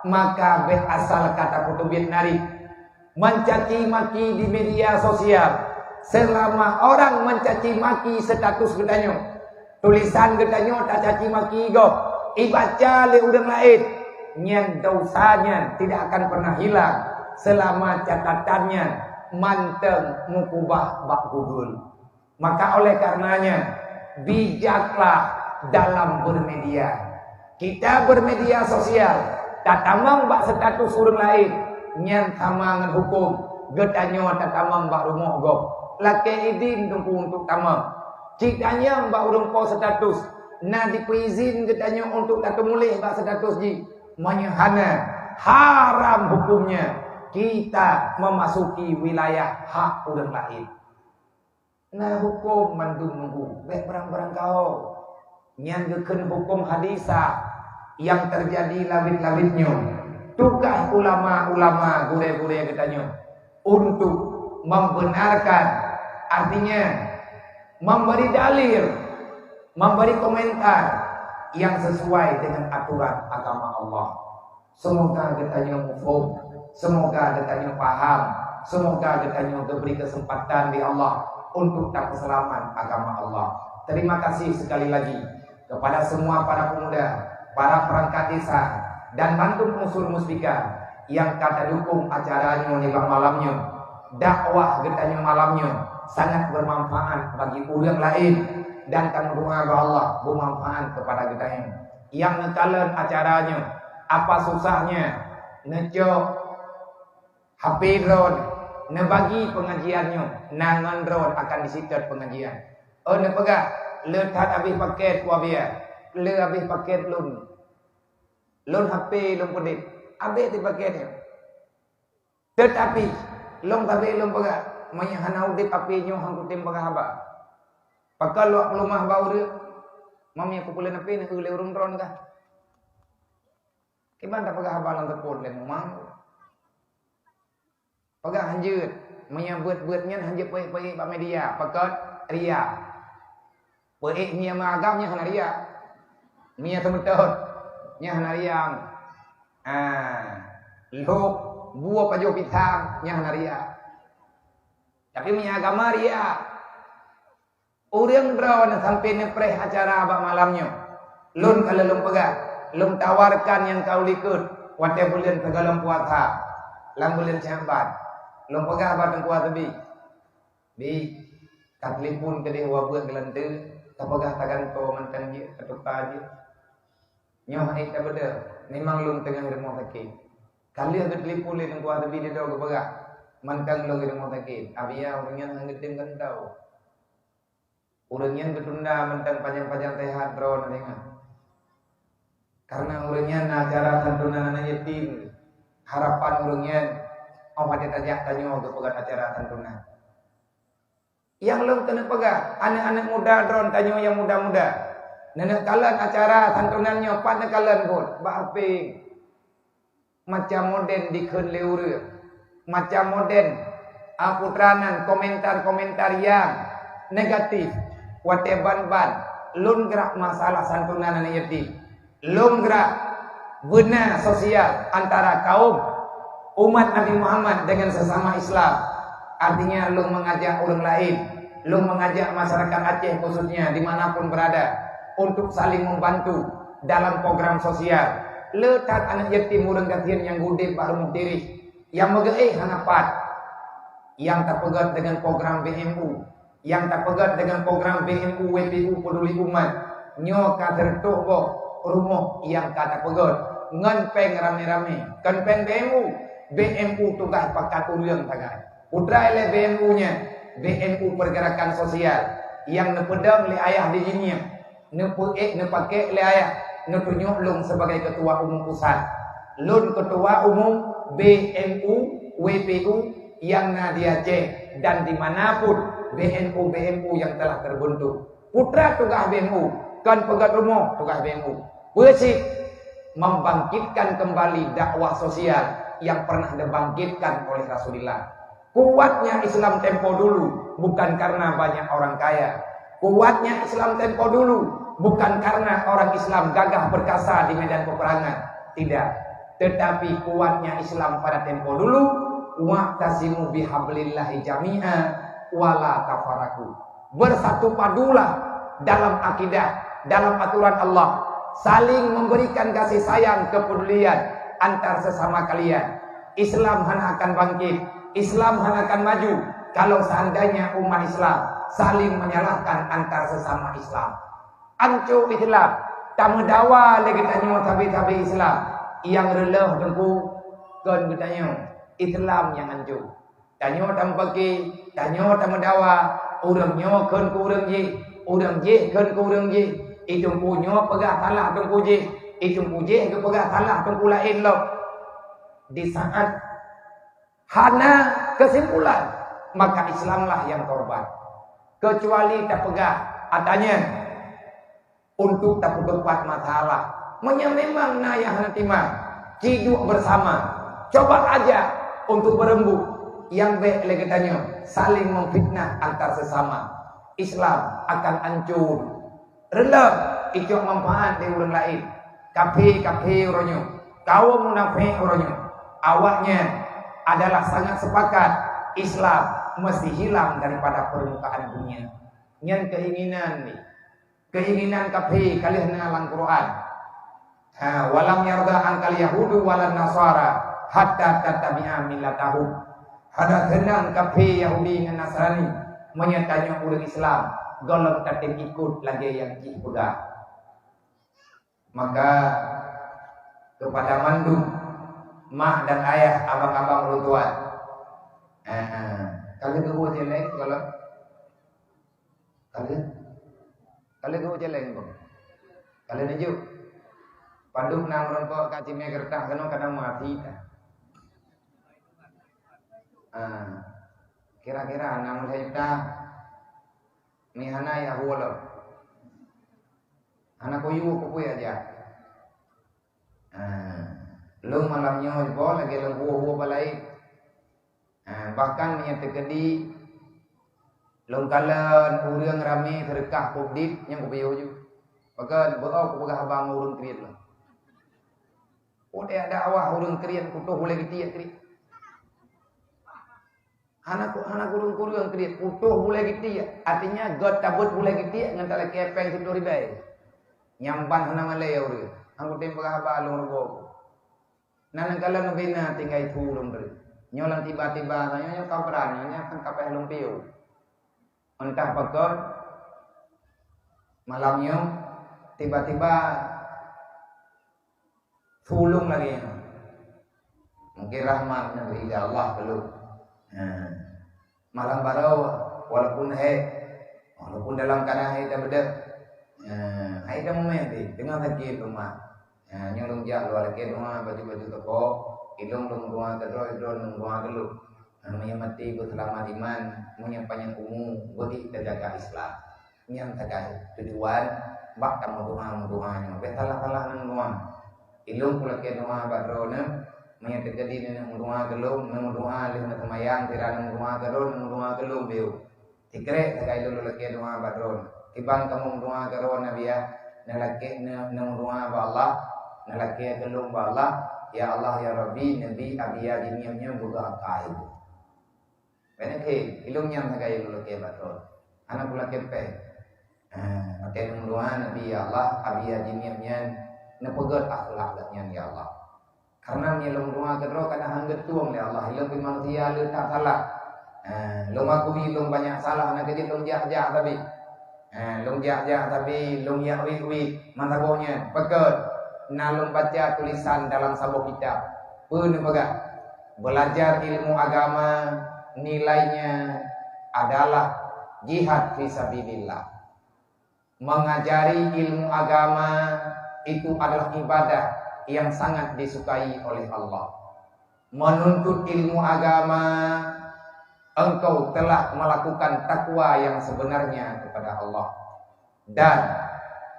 maka bék asal ka tapeuteubiet narit. Mencaci maki di media sosial, selama orang mencaci maki status geutanyoe, tulisan geutanyoe tacaci maki gob, ibaca lé ureuëng laén, nyan dosa nyan tidak akan pernah hilang selama catatan nyan mantong mukubah bak Google. Maka oleh karenanya, bijaklah dalam bermedia. Kita bermedia sosial, tatamong bak status ureuëng laén, nyan sama ngon huköm geutanyoe tatamong bak rumoh gob. Lakée idin Teungku untuk tamong. Cit tanyong bak ureuëng po status, na dipeuizin geutanyoe untuk tateumuléh bak status jih. Meunyoe hana, haram hukömnya kita memasuki wilayah hak ureuëng laén. Na huköm mandum Teungku, bék barang-barang kawö. Nyan geukheun huköm hadisah nyang teujadi lawét-lawét nyoe. Tugaih ulama-ulama, gurée-gurée geutanyoe untuk membenarkan, artinya memberi dalil, memberi komentar yang sesuai dengan aturan agama Allah. Semoga geutanyoe muphom, semoga geutanyoe paham, semoga geutanyoe geubri keuseumpatan lé Allah untuk tapeuseulamat agama Allah. Terima kasih sekali lagi kepada semua para pemuda, para perangkat desa, dan bandum unsur muspika nyang ka tadukong acara nyoe nibak malam nyoe. Dakwah geutanyoe malam nyoe sangat bermanfaat bagi ureuëng laén, dan tameudoa bak Allah beumanfaat kepada geutanyoe. Nyang neukalon acara nyoe, apa susahnya neucok HP droeneuh, neubagi pengajian nyoe, na ngon droeneuh akan diseutôt pengajian. Oh, neupeugah, "Le that habéh paket, Pu Abiya. Le habéh paket lôn. Lôn HP lôn peudeh. Habéh teuh paket nyoe." Teutapi, lôn sabe lôn peugah, meunyoe hana udeb HP nyoe, han kutem peugah haba. Pakon lôn peuleumah bak ureuëng? Meunyoe kupeuleueh HP, neueu lé ureuëng droeneuh kah? Kiban tapeugah haba lam teupot lé mumang. Peugah hanjeuet, meunyoe buet-buet nyan hanjeuet peuék-peuék bak media, pakon? Ria. Peuék nyang meuagam nyan hana ria. Meunyoe seumeutot, nyan hana ria. Ah, lhok, bue pajoh pisang, nyan hana ria. Tapi meunyoe agama ria. Ureuëng droeneuh sampoe neupreh acara bak malam nyoe. Lôn ka lôn peugah, lôn tawarkan nyang ka u likot, watée buleuen sigohlom puasa, lam buleuen Syakban. Lôn peugah bak Teungku Hasbi, "Bi, ka telepon keudeh wabeuet geulanteue, ka peugah tagantoe mantong jeuet, ka tuka jeuet." Nyoe hana tabeudôh, memang lôn teungoh rumoh sakét. Ka lheueh geutelepon lé Teungku Hasbi, didoe geupeugah, "Mantong lôn rumoh sakét." Abiya ureuëng nyan hana geutem gantoe. Ureuëng nyan geutunda mantong panyang-panyang sehat droeneuh deungon. Karena ureuëng nyan na acara santunan aneuk yatim. Harapan ureuëng nyan, óh watée tajak tanyoe geupeugét acara santunan. Nyang lôn keuneuk peugah, aneuk-aneuk muda droeneuh tanyoe nyang muda-muda. Neuneuk kalon acara santunan nyoe, pat neukalon buet, bak HP. Macam moden dikheun lé ureuëng. Macam moden Ah, putra nan komentar-komentar nyang negatif, watée ban-ban lôn gerak masalah santunan aneuk yatim, lôn gerak beuna sosial antara kaum umat Nabi Muhammad dengan sesama Islam. Artinya, lôn mengajak ureuëng laén, lôn mengajak masyarakat Aceh khususnya di mana pun berada untuk saling membantu dalam program sosial. Le that aneuk yatim ureuëng gasien nyang udeb bak rumoh tirih, nyang meugeuéh hana pat, nyang tapeugét deungon program B M U, nyang tapeugét deungon program B M U W P U Peduli Umat. Nyoe ka teureutôh boh rumoh nyang ka tapeugét ngon péng ramé-ramé, kon péng B M U. B M U tugaih pakat ureuëng sagai. Putra lé B M U nyan, B M U Pergerakan Sosial, nyang neupeudong lé ayah di jih nyan. Neupeuék, neupakék lé ayah, neutunyok lôn sebagai ketua umum pusat. Lôn ketua umum B M U, W P U nyang na di Aceh dan di mana pun B M U, B M U yang telah terbentuk. Putra tugaih B M U, kon peugét rumoh tugaih B M U. Peue cit? Membangkitkan kembali dakwah sosial yang pernah dibangkitkan oleh Rasulullah. Kuatnya Islam tempo dulu bukan karena banyak orang kaya. Kuatnya Islam tempo dulu bukan karena orang Islam gagah perkasa di medan peperangan. Tidak. Tetapi kuatnya Islam pada tempo dulu, "Wa'tasimu bihablillahi jami'a wala tafarraqu." Bersatu padulah dalam akidah, dalam aturan Allah, saling memberikan kasih sayang, kepedulian antar sesama kalian. Islam hana akan bangkit, Islam hana akan maju kalau seandainya umat Islam saling menyalahkan antar sesama Islam. Anco Islam, tameudawa lé geutanyoe sabe-sabe Islam nyang reuloh teungku, kon geutanyoe, Islam nyang anco. Tanyoe tameupaké, tanyoe tameudawa, ureuëng nyoe kheun keu ureuëng jih, ureuëng jih kheun keu ureuëng jih, i teungku nyoe peugah salah teungku jih, i teungku jih geupeugah salah teungku laén lom. Di saat hana kesimpulan, maka Islamlah yang korban. Kecuali tapeugah, atanya untuk tapeutupat masalah. Meunyoe memang na nyang hana timang, ci duek bersama. Coba ajak untuk beureumbuk nyang bék lé geutanyoe saling memfitnah antar sesama. Islam akan hancur. Reuloh icok manfaat di ureuëng laén. Kafé-kafé uroe nyoe, kaum munafék uroe nyoe, awaknyan adalah sangat sepakat Islam mesti hilang daripada permukaan dunia. Nyan keinginan ni. Keinginan kafé ka lheueh na lam Quran. Ha, "Walam yarda angkal yahudu walan nasara hatta tattabi'a millatahum." Hana seunang kafé Yahudi ngon Nasrani meunyoe tanyoe ureuëng Islam gohlom tatem ikot lagée nyang jih peugah. Maka kepada mandum mak dan ayah, abang-abang ulôn tuan. Ha, ha. Ka lheueh geubu céléng gohlom? Ka lheueh? Ka lheueh geubu céléng, Bang? Ka lheueh neujok? Padub na meureumpok ka cimé geureutah keunoe ka na mati tah. Ah, kira-kira na meulhée tah. Ni hana ya huwa lom. Hana kuyue peue-peue aja. Ah, lôn malam nyoe jiboh lagée lôn huwa-huwa bak laén. Ha, bahkan meunyoe teukeudi lôn kalon ureuëng ramé seudeukah peuet, nyan kupiôh ju. Pakon beu-o kupeugah haba ngon ureuëng kriet lom. Udeb dakwah ureuëng kriet putôh bulée geutiek kriet. Hana ku-, hana kureueng-kureueng kriet, putôh bulée geutiek. Artinya, göt tabeuet bulée geutiek ngon talakée péng siplôh ribée. Nyang ban hana malée ureuëng. Han kutem peugah haba lôn rugoe. Na neukalon bina tinggai su lôn bri. Nyoe lam tiba-tiba, nyoe, nyoe ka bra, nyoe, nyoe kan ka payah lôn piôh. Entah pakon, malam nyoe, tiba-tiba su lôn lagée nyoe. Mungkin rahmat neubri lé Allah keu lôn. Ha. Malam baroe, walaupun hék, walaupun dalam keuadaan hék tabeudôh, eh, hai tamumé pih, teungoh sakét rumoh. Eh, nyoe lôn jak luwa lakée dua baju-baju toko, ilong lôn dua keudroe, droe lôn dua keulok. Eh, meunyoe maté beuseulamat iman, meunyoe panyang umu, beuti tajaga Islam. Nyan sagai tujuan bak tameudoa-meudoa nyoe. Bék salah-salah ngon doa. Ilong kulakée doa bak droeneuh, Meunyoe teukeudi neuneuk meudoa keu lôn, neumeudoa lheueh neuseumayang, sira neumeudoa keu lôn, neumeudoa keu lôn beu. Sikrek sagai lôn lakée doa bak droeneuh. Kiban kamoe meudoa keu droeneuh biya, neulakée, neu-, neumeudoa bak Allah, neulakée keu lôn bak Allah, "Ya Allah, ya Rabbi, neubi Abiya jimiet nyoe beugét akai." Beuneuh khe, ilôn nyang sagai lôn lakée bak droe. Hana kulakée péng. Ah, watée lôn meudoa, neubi, "Ya Allah, Abiya jimiet nyan neupeugét akhlak geuh nyan, ya Allah." Karena meunyoe lôn meudoa keudroe kadang han geutueng lé Allah, ilôn pih manusia le that salah. Ah, lôn akui lôn banyak salah, na keujeuet lôn jak-jak sabe. Ha, lôn jak-jak sabe, lôn yak wit-wit masa boh nyan. Pakon? Na lôn baca tulisan dalam saboh kitab. Peue neupeugah? Belajar ilmu agama nilainya adalah jihad fisabilillah. Mengajari ilmu agama itu adalah ibadah yang sangat disukai oleh Allah. Menuntut ilmu agama, engkau telah melakukan takwa yang sebenarnya kepada Allah. Dan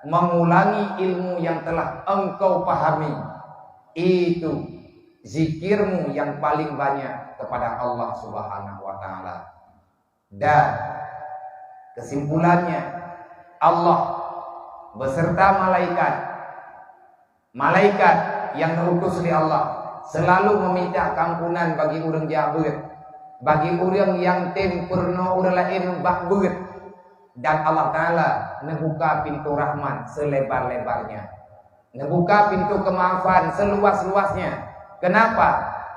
mengulangi ilmu yang telah engkau pahami, itu zikirmu yang paling banyak kepada Allah Subhanahu wa Ta'ala. Dan kesimpulannya, Allah beserta malaikat, malaikat yang diutus oleh Allah selalu meminta keampunan bagi ureuëng jak beuet, bagi ureuëng nyang tem peurunoe ureuëng laén bak beuet. Dan Allah Ta'ala neubuka pintoe rahmat selebar-lebarnya. Neubuka pintoe keumaafan seuluas-luasnya. Keunapa?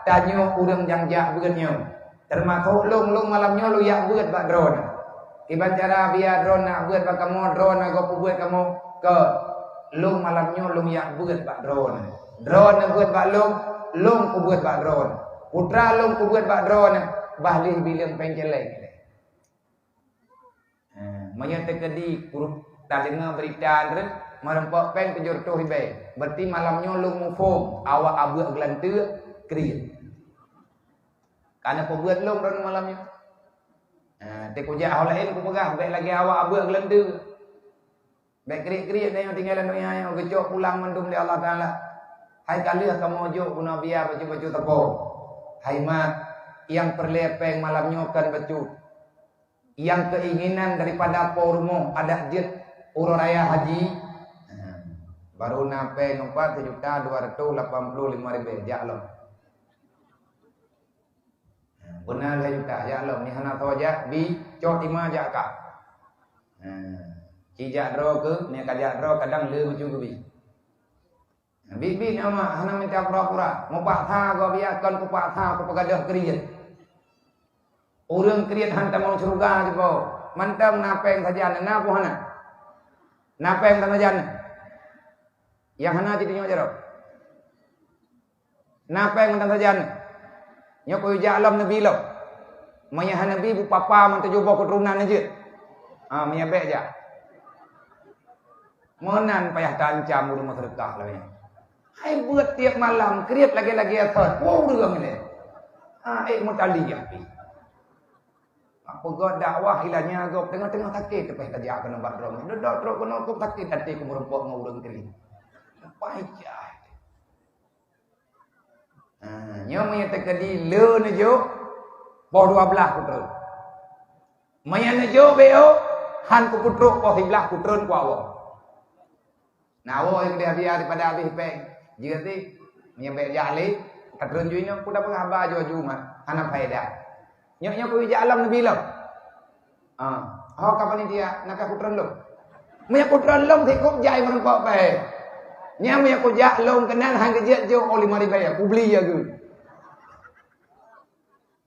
Tanyoe ureuëng nyang jak beuet nyoe. Teumasok lôn, lôn malam nyoe lôn jak beuet bak droeneuh. Kiban cara biya droeneuh jak beuet bak kamoe, droeneuh gob peubeuet kamoe, keu lôn malam nyoe lôn jak beuet bak droeneuh. Droeneuh beuet bak lôn, lôn peubeuet bak droeneuh. Putra lôn peubeuet bak droeneuh, bah lheueh bileueng péng céléng. Ha, meunyoe teukeudi kurup tadeungoe beurita ndeuh, meurumpok péng tujoh reutôh ribèe, berarti malam nyoe lôn muphom awak abeuet geulanteue kriet. Ka na peubeuet lôn droeneuh malam nyoe. Ha, teuh kujak ho laén kupeugah, bèk lagèe awak abeuet geulanteue. Bèk kriet-kriet tanyoe tinggai lam donya nyoe, geucok pulang mandum lé Allah Taala. Hai ka lheueh kamoe jok bunoe biya bacut-bacut teupô. Hai mak, nyang peureulèe péng malam nyoe kon bacut. Nyang keuinginan daripada po rumoh adak jeuet uroe raya haji, barô na péng empat sejuta dua ratus lapan puluh lima ribèe, jak lom. Beuna lhèe juta, jak lom. Ni hana soe jak, bi, cok ima jak ka. Ci jak droe keu, ni ka jak droe kadang le bacut geubi. Biet-biet nyan mak, hana mita pura-pura. Meupaksa gob biya kon kupaksa kupeugadôh kriet. Ureuëng kriet han tamong syeuruga jiboh. Mantong na péng sajan, na peue hana? Na péng sajan. Nyang hana jitunyok jaroe. Na péng mantong sajan. Nyoe kujak lom neubi lom. Meunyo hana neubi, bupapa mantong juboh keuturonan jeuet. Ha, meunyo bèk jak. Meunan payah taancam ureuëng meuseudeukah lagèe nyan. Hai beuet tiep malam, kriet lagèe-lagèe thon. Woe ureuëng ilèe. Ha, ék meutaliah pih. Peugöt dakwah ilanya gob teungoh-teungoh sakét teupèh tajak keunoe bak droeneuh. Dodot trok keunoe keuh sakét até keu meurumpok ngon ureuëng kriet. Pai cah. Ha, nyoe meunyo teukeudi le neujok, poh dua blaih kutreun. Meunyo neujok beu, han kupeutrok poh siblaih kutreun kuwoe. Na woe nyang deuh biya daripada habéh péng. Jeuet sih, meunyo bèk jak lé, ka treun ju inoe, peue tapeugah haba aju-aju mat, hana faedah. Nyoe-nyoe kujak lom neubi lom. Ah, ho ka panitia, na ka kutreun lom. Meunyo kutreun lom, sikok jai meureumpok pèng. Nyan meunyo kujak lom keunan han geujeuet jok oh lima ribèe, kubli ya geuh.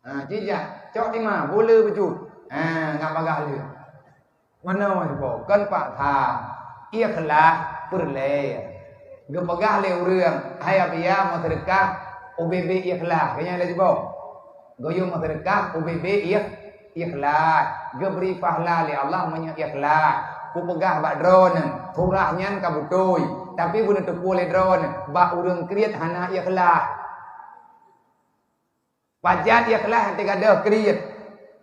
Ha, jijak, cok tima, bule bacut. Ha, ngat bagah lé. Meunoe sipo, kon paksa. Ikhlas peureulèe. Geupeugah lé ureuëng, hai Abiya meuseudeukah ubé-bé ikhlas. Keu nyan lé sipo. Geuyue meuseudeukah ubé-bé ikh-, ikhlas. Geubri pahala lé Allah meunyoe ikhlas. Kupeugah bak droeneuh, surah nyan ka beutôi. Tapi beuneuteupeu lé droeneuh, bak ureuëng kriet hana ikhlas. Pajan ikhlas teugadôh kriet.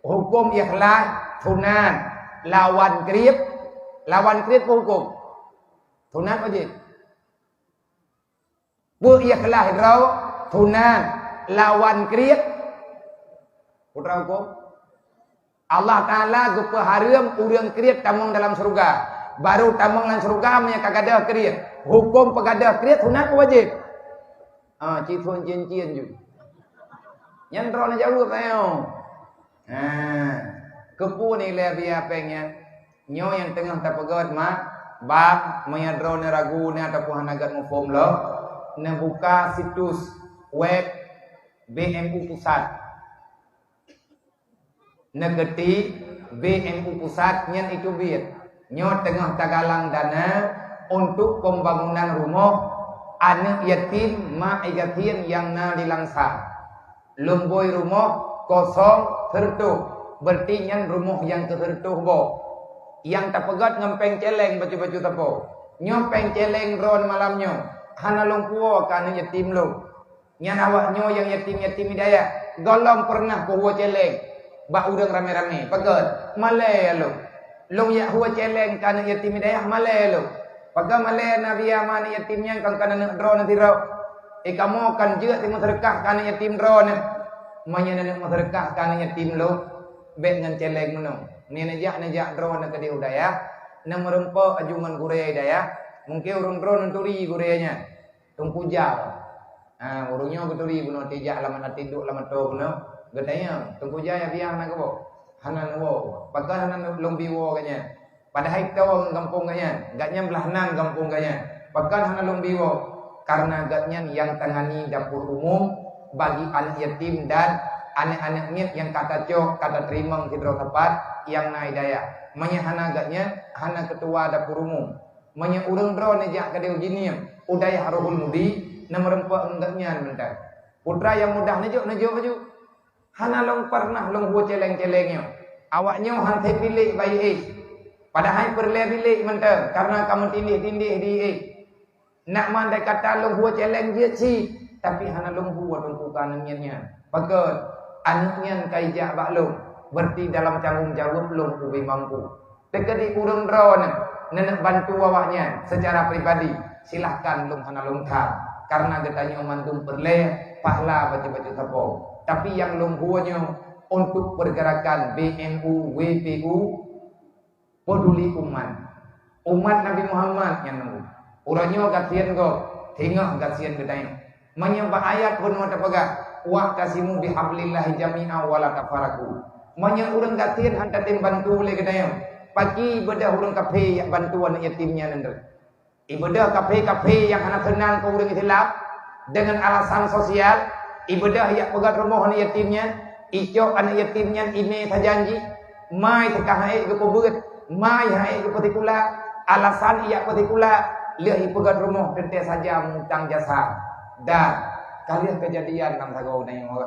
Huköm ikhlas sunat. Lawan kriet, lawan kriet peue huköm? Sunat wajéb. Peue ikhlas droe? Sunat lawan kriet. Putra hukum. Allah Taala geupeuhareuem ureuëng kriet tamong dalam syeuruga. Baru tamong lam syeuruga meunyoe ka gadôh kriet. Huköm peugadôh kriet sunat peu wajéb? Ah, cit phon cien-cien ju. Nyan droeneuh jaweueb, ayo. Ha. Keupeue nilai biaya péng nyan? Nyoe nyang teungoh tapeugét mak, bang, meunyoe droeneuh ragu na ataupun hana gét muphom lom, neubuka situs web B M U Pusat. Neuketik B M U Pusat nyan itu biet. Nyoe teungoh tagalang dana untuk pembangunan rumoh aneuëk yatim mak yatim nyang na di Langsa. Lumbôi rumoh kosong seureutoh, berarti nyan rumoh nyang keu seureutoh boh. Nyang tapeugét ngon péng céléng bacut-bacut sapo. Nyoe péng céléng droeneuh malam nyoe, hana lôn puwoe keu aneuëk yatim lôn. Nyan awak nyoe nyang yatim-yatim hidayah, gohlom peureunah kuhue céléng bak ureuëng ramé-ramé. Pakon? Malée lôn. Lôn jak hue céléng keu aneuëk yatim hidayah, malée lôn. Pakon malée na biaya ma aneuëk yatim nyan, kon ka aneuëk droeneuh sidroe. Eh, kamoe kan jeuet meuseudekah keu aneuëk yatim droeneuh. Meunyoe aneuëk meuseudekah keu aneuëk yatim lôn, bék ngon céléng meunoe. Meunyoe neujak, neujak droeneuh keudeh u dayah, neumeureumpok aju ngon gurée dayah, mungken ureuëng droeneuh turi gurée nyan. Teungku Jal. Ha, ureuëng nyoe geuturi bunoe tijak lam até duek lam atô bunoe. Geutanyong, "Teungku Jal ya biang na geuboh?" "Hana neuwoe." "Pakon hana lôn bi woe geuh nyan?" Padahai toe ngon gampông geuh nyan. Geuh nyan blah nan gampông geuh nyan. "Pakon hana lôn bi woe?" Karena geuh nyan nyang tangani dapur umum bagi aneuëk yatim dan aneuëk-aneuëk miet nyang ka tacok, ka tateurimong sidroe teumpat nyang na hidayah. Meunyoe hana geuh nyan, hana keutua dapur umum. Meunyoe ureuëng droeneuh jak keudeh u Jeunieb, u dayah Ruhul Mudi, neumeureumpok ngon geuh nyan mantong. Putra nyang mudah neujok, neujok aju. Hana lôn peureunah lôn hue céléng-céléng nyoe. Awak nyoe han that bilék bayeue éh. Padahai peureulée bilék mantong, kareuna ka meutindéh-tindéh di éh. Nak mandai kata lôn hue céléng jeuet cit, tapi hana lôn hue teungku keu aneuëk nyan. Pakon? Aneuëk nyan ka ijak bak lôn, berarti dalam tanggong jaweueb lôn ubé mampu. Teukeudi ureuëng droeneuh neuneuk bantu awaknyan secara pribadi, silahkan, lôn hana lôn that, karena geutanyoe mandum peureulée pahala bacut-bacut sapo. Tapi nyang lôn hue nyoe untuk pergerakan B M U, W P U, peduli umat. Umat Nabi Muhammad nyang nunggu. Uroe nyoe gasien gob, singoh gasien geutanyoe. Meunyoe bak ayat bunoe teupeugah, "Wa'tasimu bihablillahi jami'a wa la tafarraqu." Meunyoe ureuëng gasien han tatem bantu lé geutanyoe, pakri beudôh ureuëng kafé jak bantu aneuëk yatim nyan nyan? Ibeudôh kafé-kafé nyang hana seunang keu ureuëng Islam deungon alasan sosial, ibeudôh jak peugét rumoh aneuëk yatim nyan, icok aneuëk yatim nyan imé sajan jih, mai teuka han ék geupeubeuet, mai han ék geupeusikula, alasan ijak peusikula, lheueh ipeugét rumoh teuntée saja mengutang jasa. Dan ka lheueh keujadian lam sagoe geutanyoe.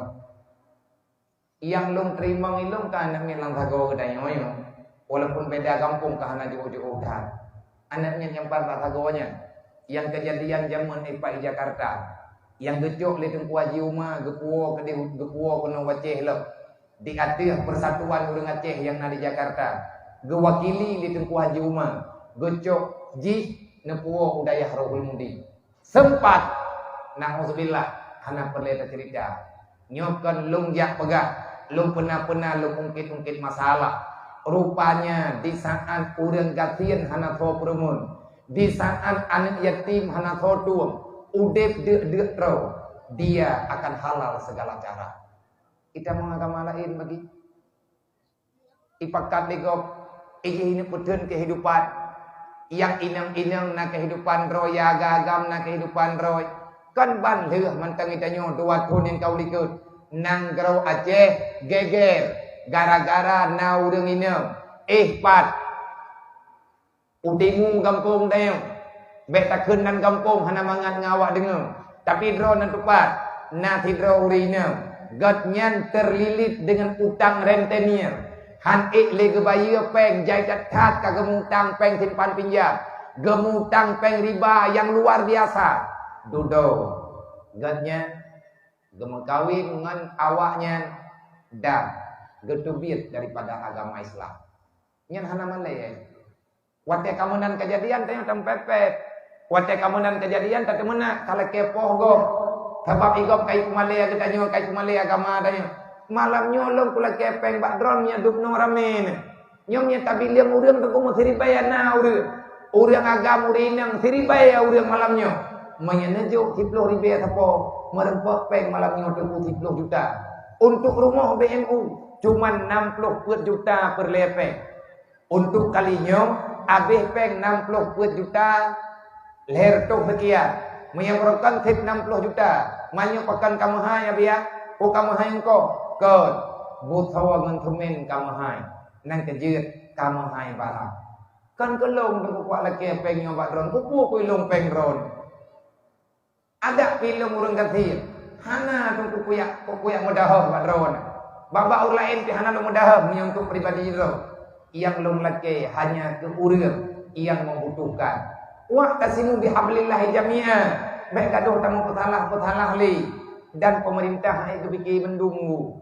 Nyang lôn teurimong ilôn ka aneuëk miet lam sagoe geutanyoe nyoe, walaupun beda gampông ka hana jiôh-jiôh that. Aneuëk miet nyang pat bak sagoe nyan, nyang keujadian jamén ipat i Jakarta, nyang geucok lé Teungku Haji Uma geupuwoe keudeh, geupuwoe keunoe u Aceh lom, di ateueh persatuan ureuëng Aceh nyang na di Jakarta, geuwakili lé Teungku Haji Uma, geucok jih neupuwoe u dayah Ruhul Mudi. Sempat, nauzubillah, hana peureulée taceurita. Nyoe kon lôn jak peugah, lôn peuna-peuna lôn ungkét-ungkét masalah. Rupanya, di saat ureuëng gasien hana soe peureumeun, di saat aneuëk yatim hana soe tueng, udeb deuk-deuk droe, dia akan halal segala cara. Itamong agama laén bagi. Ipakat lé gob, ijih ineuk peutheun keuhidupan. Nyang inong-inong na keuhidupan droe, nyang agam-agam na keuhidupan droe. Kon ban lheueh mantong geutanyoe dua thon nyang ka u likot, nanggroe Aceh geger gara-gara na ureuëng inong. Éh pat! U timu gampông tanyoe, bék takheun nan gampông hana mangat ngon awak deungoe. Tapi droeneuh teupat, na sidroe ureuëng inong, gobnyan teurlilit deungon utang rentenir. Han ék lé geubayeue péng, jai that-that ka geumutang péng simpan pinjam, geumutang péng riba nyang luar biasa. Dudoe, gobnyan geumeukawen ngon awaknyan dan geuteubiet daripada agama Islam. Nyan hana malée. Watée ka meunan keujadian, tanyoe tameupépét. Watée ka meunan keujadian, tateumeunak, ka lakée poh gob. Sabab i gob ka ipeumalée geutanyoe, ka ipeumalée agama tanyoe. Malam nyoe lôn kulakée péng bak droeneuh meunyoe dub noe ramé nyoe. Nyoe meunyoe tabileueng ureuëng teungku meusiribée na ureuëng. Ureuëng agam ureuëng inong siribée ureuëng malam nyoe. Meunyoe neujok siploh ribée sapo, meureumpok péng malam nyoe teungku siploh juta. Untuk rumoh B M U, cuman nam ploh peuet juta peureulée péng. Untuk kali nyoe, habéh péng nam ploh peuet juta, lhèe reutôh seukian. Meunyoe meureukan sép nam ploh juta, meunyoe pakon ka meuhai, Abiya, peue ka meuhai eungkôt? Kon, busoe ngon seumen ka meuhai. Nyan keuh jeuet ka meuhai barang. Kon keu lôn teungku kuat lakée péng nyoe bak droeneuh, peue-peue keu lôn péng droeneuh. Adak pih lôn ureuëng gasien, hana teungku kuyak, kuyak meudahoh bak droeneuh. Bak-bak ureuëng laén pih hana lôn meudahoh meunyoe untuk pribadi droe. Nyang lôn lakée hanya keu ureuëng nyang membutuhkan. Wa'tasimu bihablillahi jami'a. Bék gadoh tameupeusala-peusala lé. Dan pemerintah hana geupike mandum.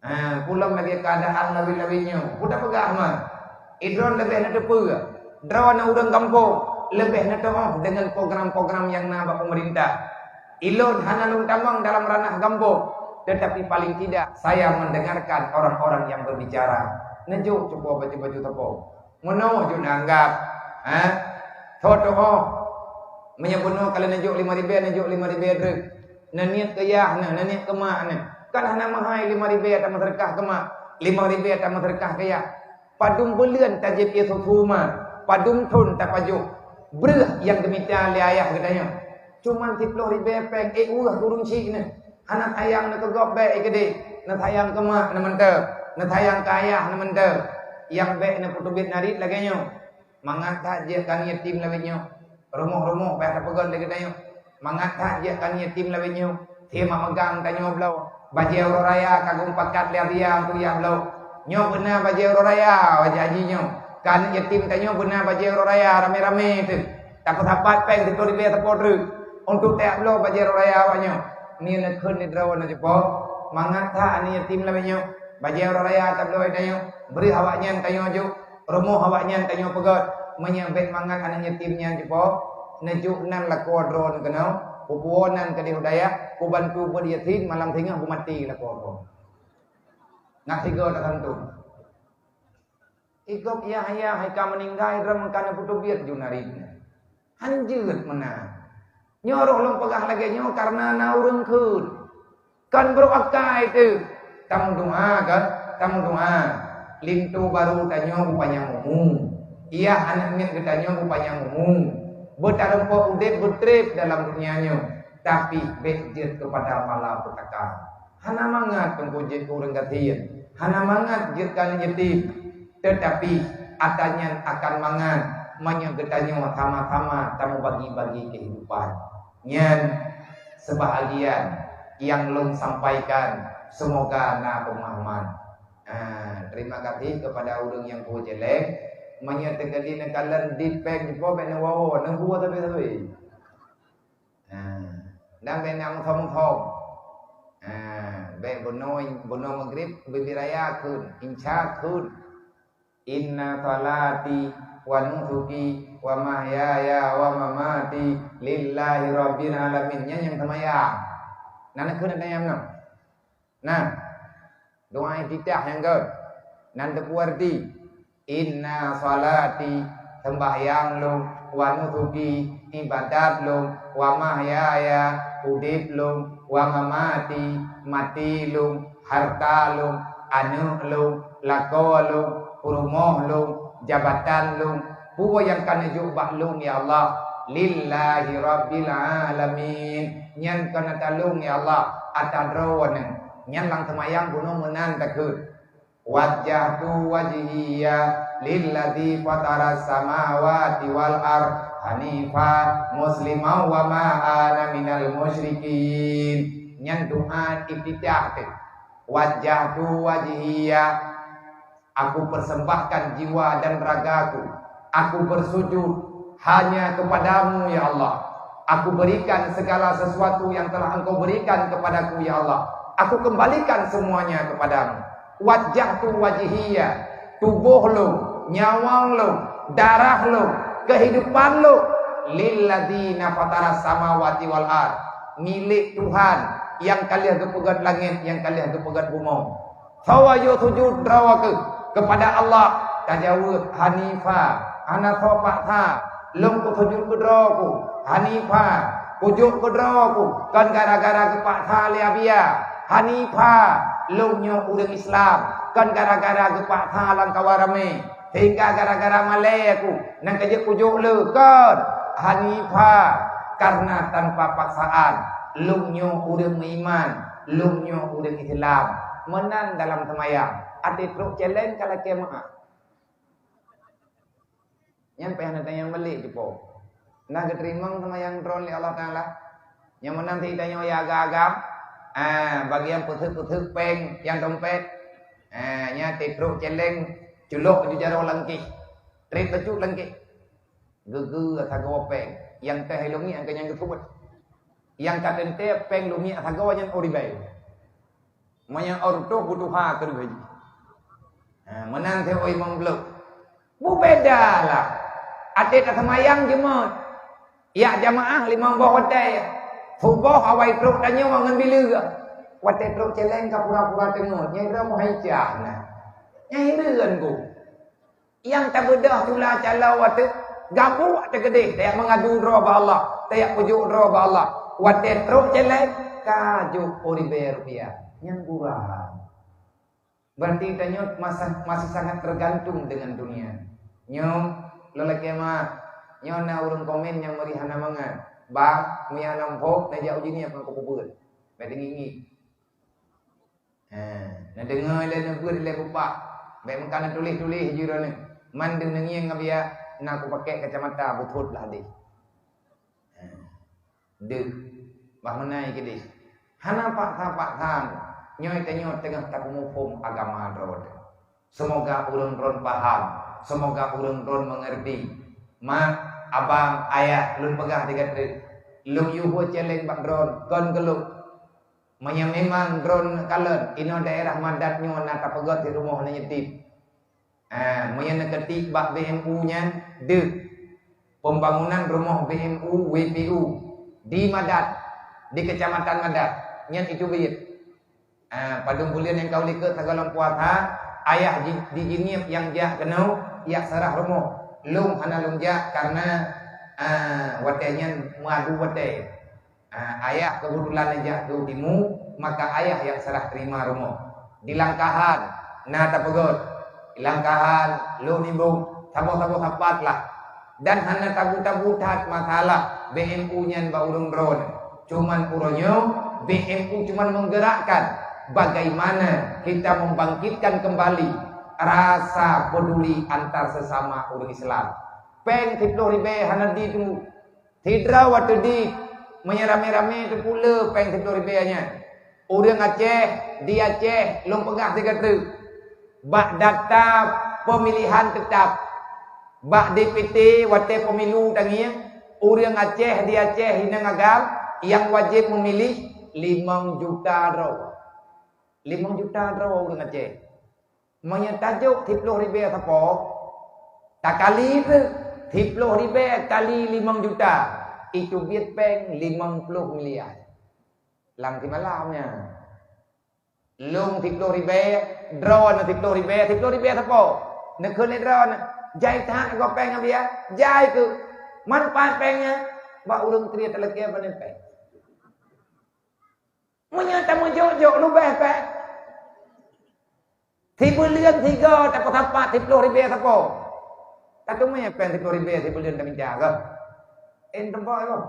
Ha, peue lom lagée keuadaan lawét-lawét nyoe. Peue tapeugah ma? Idroe leubeh neuteupeue. Droe ureuëng gampông leubeh neuteuoh deungon program-program nyang na bak pemerintah. Ilôn hana lôn tamong dalam ranah gampông, tetapi paling tidak saya mendengarkan orang-orang yang berbicara. Neujok cupo baju-baju teupông. Meunoe jeuet neuanggab, ha? Tho teuoh. Meunyoe bunoe ka lheueh neujok limong ribée, neujok limong ribée treuk. Neuniet keu yah neuh, neuniet keu mak neuh. Kan hana meuhai limong ribée tameuseudeukah keu mak, limong ribée tameuseudeukah keu yah. Padum buleuen tajieb ie susu ma, padum thon tapajoh breueh nyang geumita lé ayah geutanyoe. Cuman siploh ribée péng, ék weueh ureuëng chik neuh. Hana sayang neuh keu gob bék, ék keudeh. Neusayang keu mak neuh mantong, neusayang keu ayah neuh mantong. Nyang bék neuh peuteubiet narit lagée nyoe. Mangat that jeuet keu aneuk yatim lawét nyoe. Rumoh-rumoh payah tapeugöt lé geutanyoe. Mangat that jeuet keu aneuk yatim lawét nyoe. Sima meugang tanyoe bloe. Bajée uroe raya ka geumeupakat lé Abiya untuk jak bloe. Nyoe beuna bajée uroe raya, bajée haji nyoe. Keu aneuk yatim tanyoe beuna bajée uroe raya ramé-ramé teuh. Tapeusapat péng siploh ribée sapo treuk untuk tajak bloe bajée uroe raya awak nyoe. Nyoe neukheun di droe nyoe cupo. Mangat that aneuk yatim lawét nyoe. Bajée uroe raya tabloe tanyoe. Breueh awaknyan tanyoe jok. Rumoh awaknyan tanyoe peugöt, meunyoe bék mangat aneuk yatim nyan jipo, neujok nan lakoe droeneuh keunoe, pupuwoe nan keudeh u dayah, kubantu buet yatim malam singoh beumaté lakoe droeneuh. Ngat sigoe tasantun. Ikok Yahya hai ka meuninggai droeneuh ka neupeutubiet ju narit nyan. Han jeuet meunan. Nyoe roh lôn peugah lagée nyoe kareuna na ureuëng kheun. Kan brok akai teuh. Tameudoa kan? Tameudoa. Linto barô tanyoe beupanyang umu. Yah aneuk miet geutanyoe beupanyang umu. Beutarumpok udeb beutreb dalam dunia nyoe. Tapi bék jeuet keupada malapetaka. Hana mangat teungku jeuet keu ureuëng gasien. Hana mangat jeuet keu aneuk yatim. Teutapi, atra nyan akan mangat meunyoe geutanyoe sama-sama tameubagi-bagi keuhidupan. Nyan seubahagian nyang lôn sampaikan, seumoga na peumahaman. Ha, terima kasih kepada ureuëng nyang peue jeleng. Meunyoe teukeudi neukalon dit péng jipo bék neuwoe-woe, neuwoe sabe-sabe. Ha, dan bék na meusom-som. Ha, bék bunoe, bunoe Maghrib bibit raya kheun, insya kheun. Inna salati wa nusuki wa mahyaya wa mamati lillahi rabbil alamin. Nyan nyang seumayang. Na neukheun ata nyang meunan? Nah, doa iftitah nyang göt. Nan teupeue arti, inna salati, seumbahyang lôn, wa nusuki, ibadat lôn, wa mahyaya, udeb lôn, wa mamati, maté lôn, hareuta lôn, aneuk lôn, lakoe lôn, peurumoh lôn, jabatan lôn, peue nyang ka neujok bak lôn, ya Allah, lillahi rabbil alamin. Nyan keuneuk talông, ya Allah, atra Droeneuh. Nyan lam seumayang bunoe meunan takheun. Wajjahtu wajhiya lilladzi fataras samawati wal ard hanifa musliman wa ma ana minal musyrikin. Nyan doa iftitah teuh. Wajjahtu wajhiya, aku persembahkan jiwa dan ragaku. Aku bersujud hanya kepadamu, ya Allah. Aku berikan segala sesuatu yang telah Engkau berikan kepadaku, ya Allah. Aku kembalikan semuanya kepadamu. Wajjahtu wajhiya, tuboh lôn, nyawöng lôn, darah lôn, kehidupan lôn, lilladzi fataras samawati wal ard. milék Tuhan nyang ka lheueh geupeugét langét, nyang ka lheueh geupeugét bumoe. Soe ayo sujud droe keuh keupada Allah? Tajaweueb, hanifa, hana soe paksa. Lôn kusujud keu droe ku, hanifa, kujok keu droe ku, kon gara-gara geupaksa lé Abiya. Hanifa, lôn nyoe ureuëng Islam, kon gara-gara geupaksa lam kawan ramé. Sehingga gara-gara malée ku, nyang ka jeuet kujok le, kon. Hanifa, karena tanpa paksaan. Lôn nyoe ureuëng meuiman, lôn nyoe ureuëng Islam. Meunan dalam seumayang, até trok celeng ka lakée meu'ah. Nyan payah na tanyong balik cupo. Na geuteurimong seumayang droe lé Allah Taala. Nyang meunan si tanyoe ya agam-agam, ah, bagian peuseuk-peuseuk péng nyang dompet. Ah, nya trok celeng culok ju jaroe langkih. Trép bacut langkih. Geugeu sagoe péng. Nyang teuh ilong nyang kenyang geusuet. Nyang ka teuntée péng lôn miak sagoe nyan oh ribée. Meunyoe oh reutôh beutuha keudroe jih. Ha, meunan si oh limong ploh. Beubeda lah. Até taseumayang jeumeut. Yak jamaah limong boh watée. Suboh awai trok tanyoe ngon bileue. Watée trok celeng ka pura-pura teungeut. Nyang droe meuhaicah na. Nyang hireuen ku. Nyang tabeudôh tula calo watée gabuek teukeudeh, tajak meungadu droe bak Allah, tajak peujok droe bak Allah. Watée trok celeng, ka jok oh ribée rupiah. Nyang kurang. Berarti tanyoe masa, masih sangat tergantung dengan dunia. Nyoe, lôn lakée meu'ah, nyoe na ureuëng komen nyang meuri hana mangat. Bang, meunyo hana muphom, neujak uji nyan ngon kupeubeuet. Bèk teungieng-ngieng. Ha, neudeungoe lé, neubeuet lé bupah. Bèk meuka neutuléh-tuléh jih droeneuh. Mandum neungieng ngon biak, na kupakék kacamata beuphot lah deh. Ha. Deuh. Bah meunan keudeh. Hana paksa-paksa. Nyoe tanyoe teungoh tapeumuphom agama droe. Semoga ureuëng droen paham. Semoga ureuëng droen mengerti. Mak, abang, ayah, lôn peugah di gata. Lôn yue celeng bak droen, kon keu lôn. Meunyoe memang droen kalon, inoe daerah Madat nyoe na tapeugöt di rumoh na nyeutip. Ah, meunyoe neukeutik bak B M U nyan, deuh. Pembangunan rumoh B M U W P U di Madat, di Kecamatan Madat. Nyan itu biet. Ah, padum buleuen nyang ka u likot sigohlom puasa, ayah ji-, di Jeunieb nyang jak keunoe, jak seurah rumoh. Lôn hana lôn jak karena, ah, watée nyan meuadu watée. Ah, ayah keubeutulan neujak keu timu, maka ayah nyang seurah teurima rumoh. Di Langkahan na tapeugöt, di Langkahan, Lhok Nimbong, saboh-saboh sapat lah. Dan hana tabu-tabu that masalah B M U nyan bak ureuëng droen. Cuman uroe nyoe, B M U cuman menggerakkan bagaimana kita membangkitkan kembali rasa peduli antar sesama ureuëng Islam. Péng siploh ribée hana di teungku. Sidroe watée di, meunyoe ramé-ramé teupule péng siploh ribée nyan. Ureuëng Aceh, di Aceh, lôn peugah sigoe teuk. Bak data pemilihan tetap, bak D P T watée pemilu tangieng, ureuëng Aceh di Aceh inong agam nyang wajéb meumilih limong juta droe. Limong juta droe ureuëng Aceh. Meunyoe tajok siploh ribée sapo, takali teuk, siploh ribée kali limong juta, itu biet péng limong ploh miliar. Lam simalam nyan. Lôn siploh ribée, droeneuh siploh ribée, siploh ribée sapo? Neukheun lé droeneuh, jai that goe péng Abiya, jai keuh. Man pat péng nyan? Bak ureuëng kriet talakée pane péng. Meunyoe tameujok-jok leubeh péng. Sibuleuen sigoe tapeusapat siploh ribée sapo. Tateumé péng siploh ribée sibuleuen tamita keuh. En teumpat keuh.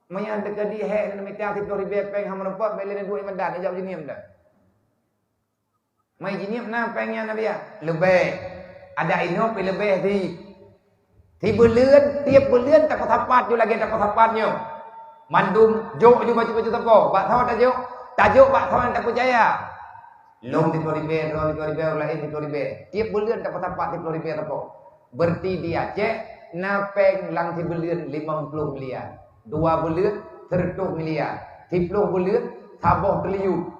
Meunyoe teukeudi hék neumita siploh ribée péng hana meureumpok, bèk lé neuduek ié Madat, neujak Jeunieb dah. Mai Jeunieb na péng nyan Abiya? Leubeh. Adak inoe pih leubeh si. Sibuleuen, tieb buleuen tapeusapat ju lagée tapeusapat nyoe. Mandum jok ju bacut-bacut sapo. Bak soe tajok? Tajok bak soe nyang tapeucaya. Lôn siploh ribée, droe siploh ribée, ureuëng laén siploh ribée. Tieb buleuen tapeusapat siploh ribée sapo. Berarti di Aceh na péng lam sibuleuen limong ploh miliar. Dua buleuen, seureutôh miliar. Siploh buleuen, saboh triliun.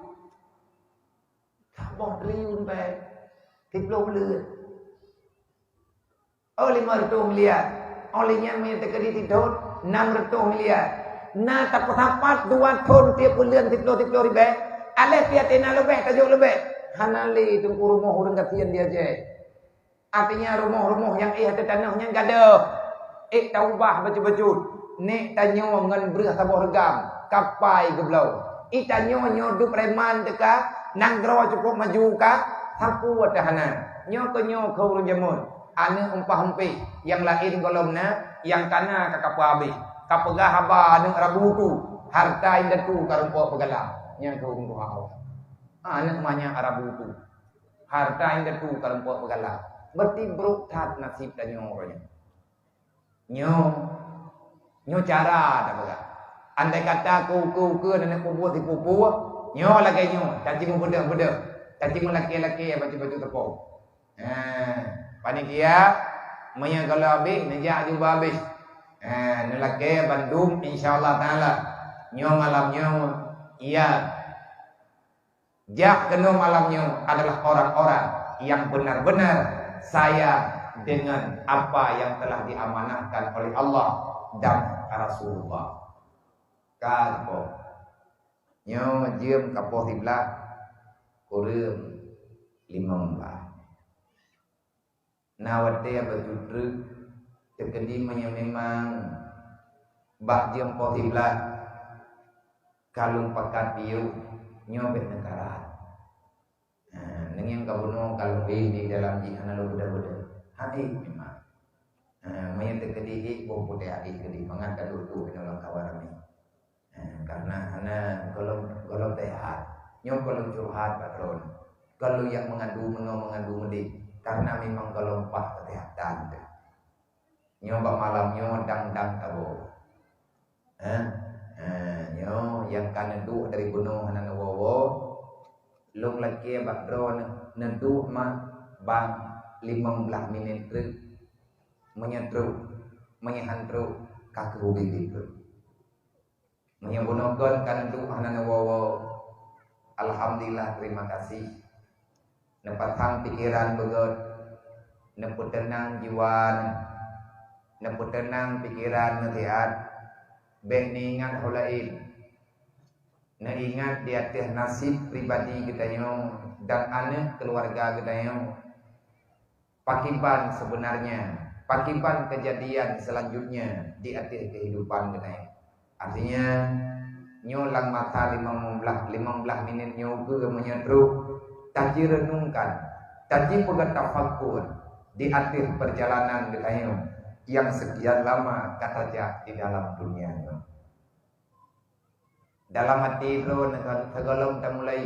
Saboh triliun péng. Siploh buleuen. Oh, limong reutôh miliar. Oh, lheueh nyan meunyoe teukeudi sithon, nam reutôh miliar. Na tapeusapat dua thon tiep buleuen siploh-siploh ribèe, aléh pih até na leubeh tajok leubeh. Hana lé teungku rumoh ureueng gasien di Aceh. Artinya rumoh-rumoh nyang éh ateueh tanoh nyan gadôh. Ék taubah bacut-bacut. Nèk tanyoe ngon breueh saboh reugam, kapai geubloe. Ék tanyoe nyoe dub preman teuka, nanggroe cukôp maju ka, sapeue teuh hana. Nyoe keu nyoe keu ureueng jameun. Aneuk umpah-umpih, nyang laén gohlom na, nyang kana ka kapeue habéh. Kapeugah haba aneuk rabu tu, harta indatu ka rumpok peugala. Nyang keu ureueng tuha awak. Aneuk manyak rabu tu. Harta indatu ka rumpok peugala. Berarti brôk that naseb tanyoe uroe nyoe. Nyoe, nyoe cara tapeugah. Andai kata keu ukeue-ukeue aneuk peubuet sipupue, nyoe lagèe nyoe, taci meubeudôh-beudôh, taci meulakèe-lakèe bacut-bacut teupông. Ha, panitia, meunyoe gohlom habéh, neujak aju bah habéh. Ha, neulakèe bandum, insya Allah Taala. Nyoe malam nyoe, iya. Jak keunoe malam nyoe adalah orang-orang yang benar-benar sayang dengan apa yang telah diamanahkan oleh Allah dan Rasulullah. Ka po. Nyoe jeuem ka poh siblaih kureueng limong blah. Na watèe bacut treuk, teukeudi meunyoe memang bak jeuem poh siblaih ka lôn pakat piôh, nyoe bèk neukarat. Ha, neungieng ka bunoe ka lôn bri di dalam jih hana lôn beudôh-beudôh. Hati memang. Ha, meunyoe teukeudi ék boh putéh hadih keudi mangat ka duek-duek inoe lam kawan ramé. Eh, karena hana gohlom, gohlom teuhat. Nyoe gohlom curhat bak droeneuh. Gohlom nyang meungadu meunoe meungadu meudéh. Karena memang gohlom paih keusehatan teuh. Nyoe bak malam nyoe dang-dang taboh. Eh, eh, nyoe nyang ka neuduek dari bunoe hana neuwoe-woe. Lôn lakèe bak droeneuh neuduek mak bang limong blah minit treuk. Meunyoe trok, meunyoe han trok, ka keuh ubit-ubit treuk. Meunyoe bunoe kon ka neuduek hana neuwoe-woe, alhamdulillah, terima kasih. Neupasang pikeran beugöt, neupeuteunang jiwa neuh, neupeuteunang pikeran neuh siat, bèk neuingat ho laén. Neuingat di ateueh nasib pribadi geutanyoe dan aneuk keuluwarga geutanyoe. Pakiban sebenarnya, pakiban kejadian selanjutnya di ateueh kehidupan geutanyoe. Artinya, nyoe lam masa limong blah, limong blah minit nyoe keuh meunyoe trok, tajireunungkan, tajipeugah tafakur di ateueh perjalanan geutanyoe nyang sekian lama ka tajak di dalam dunia nyoe. Dalam até droe neuka-, sigohlom tamulai.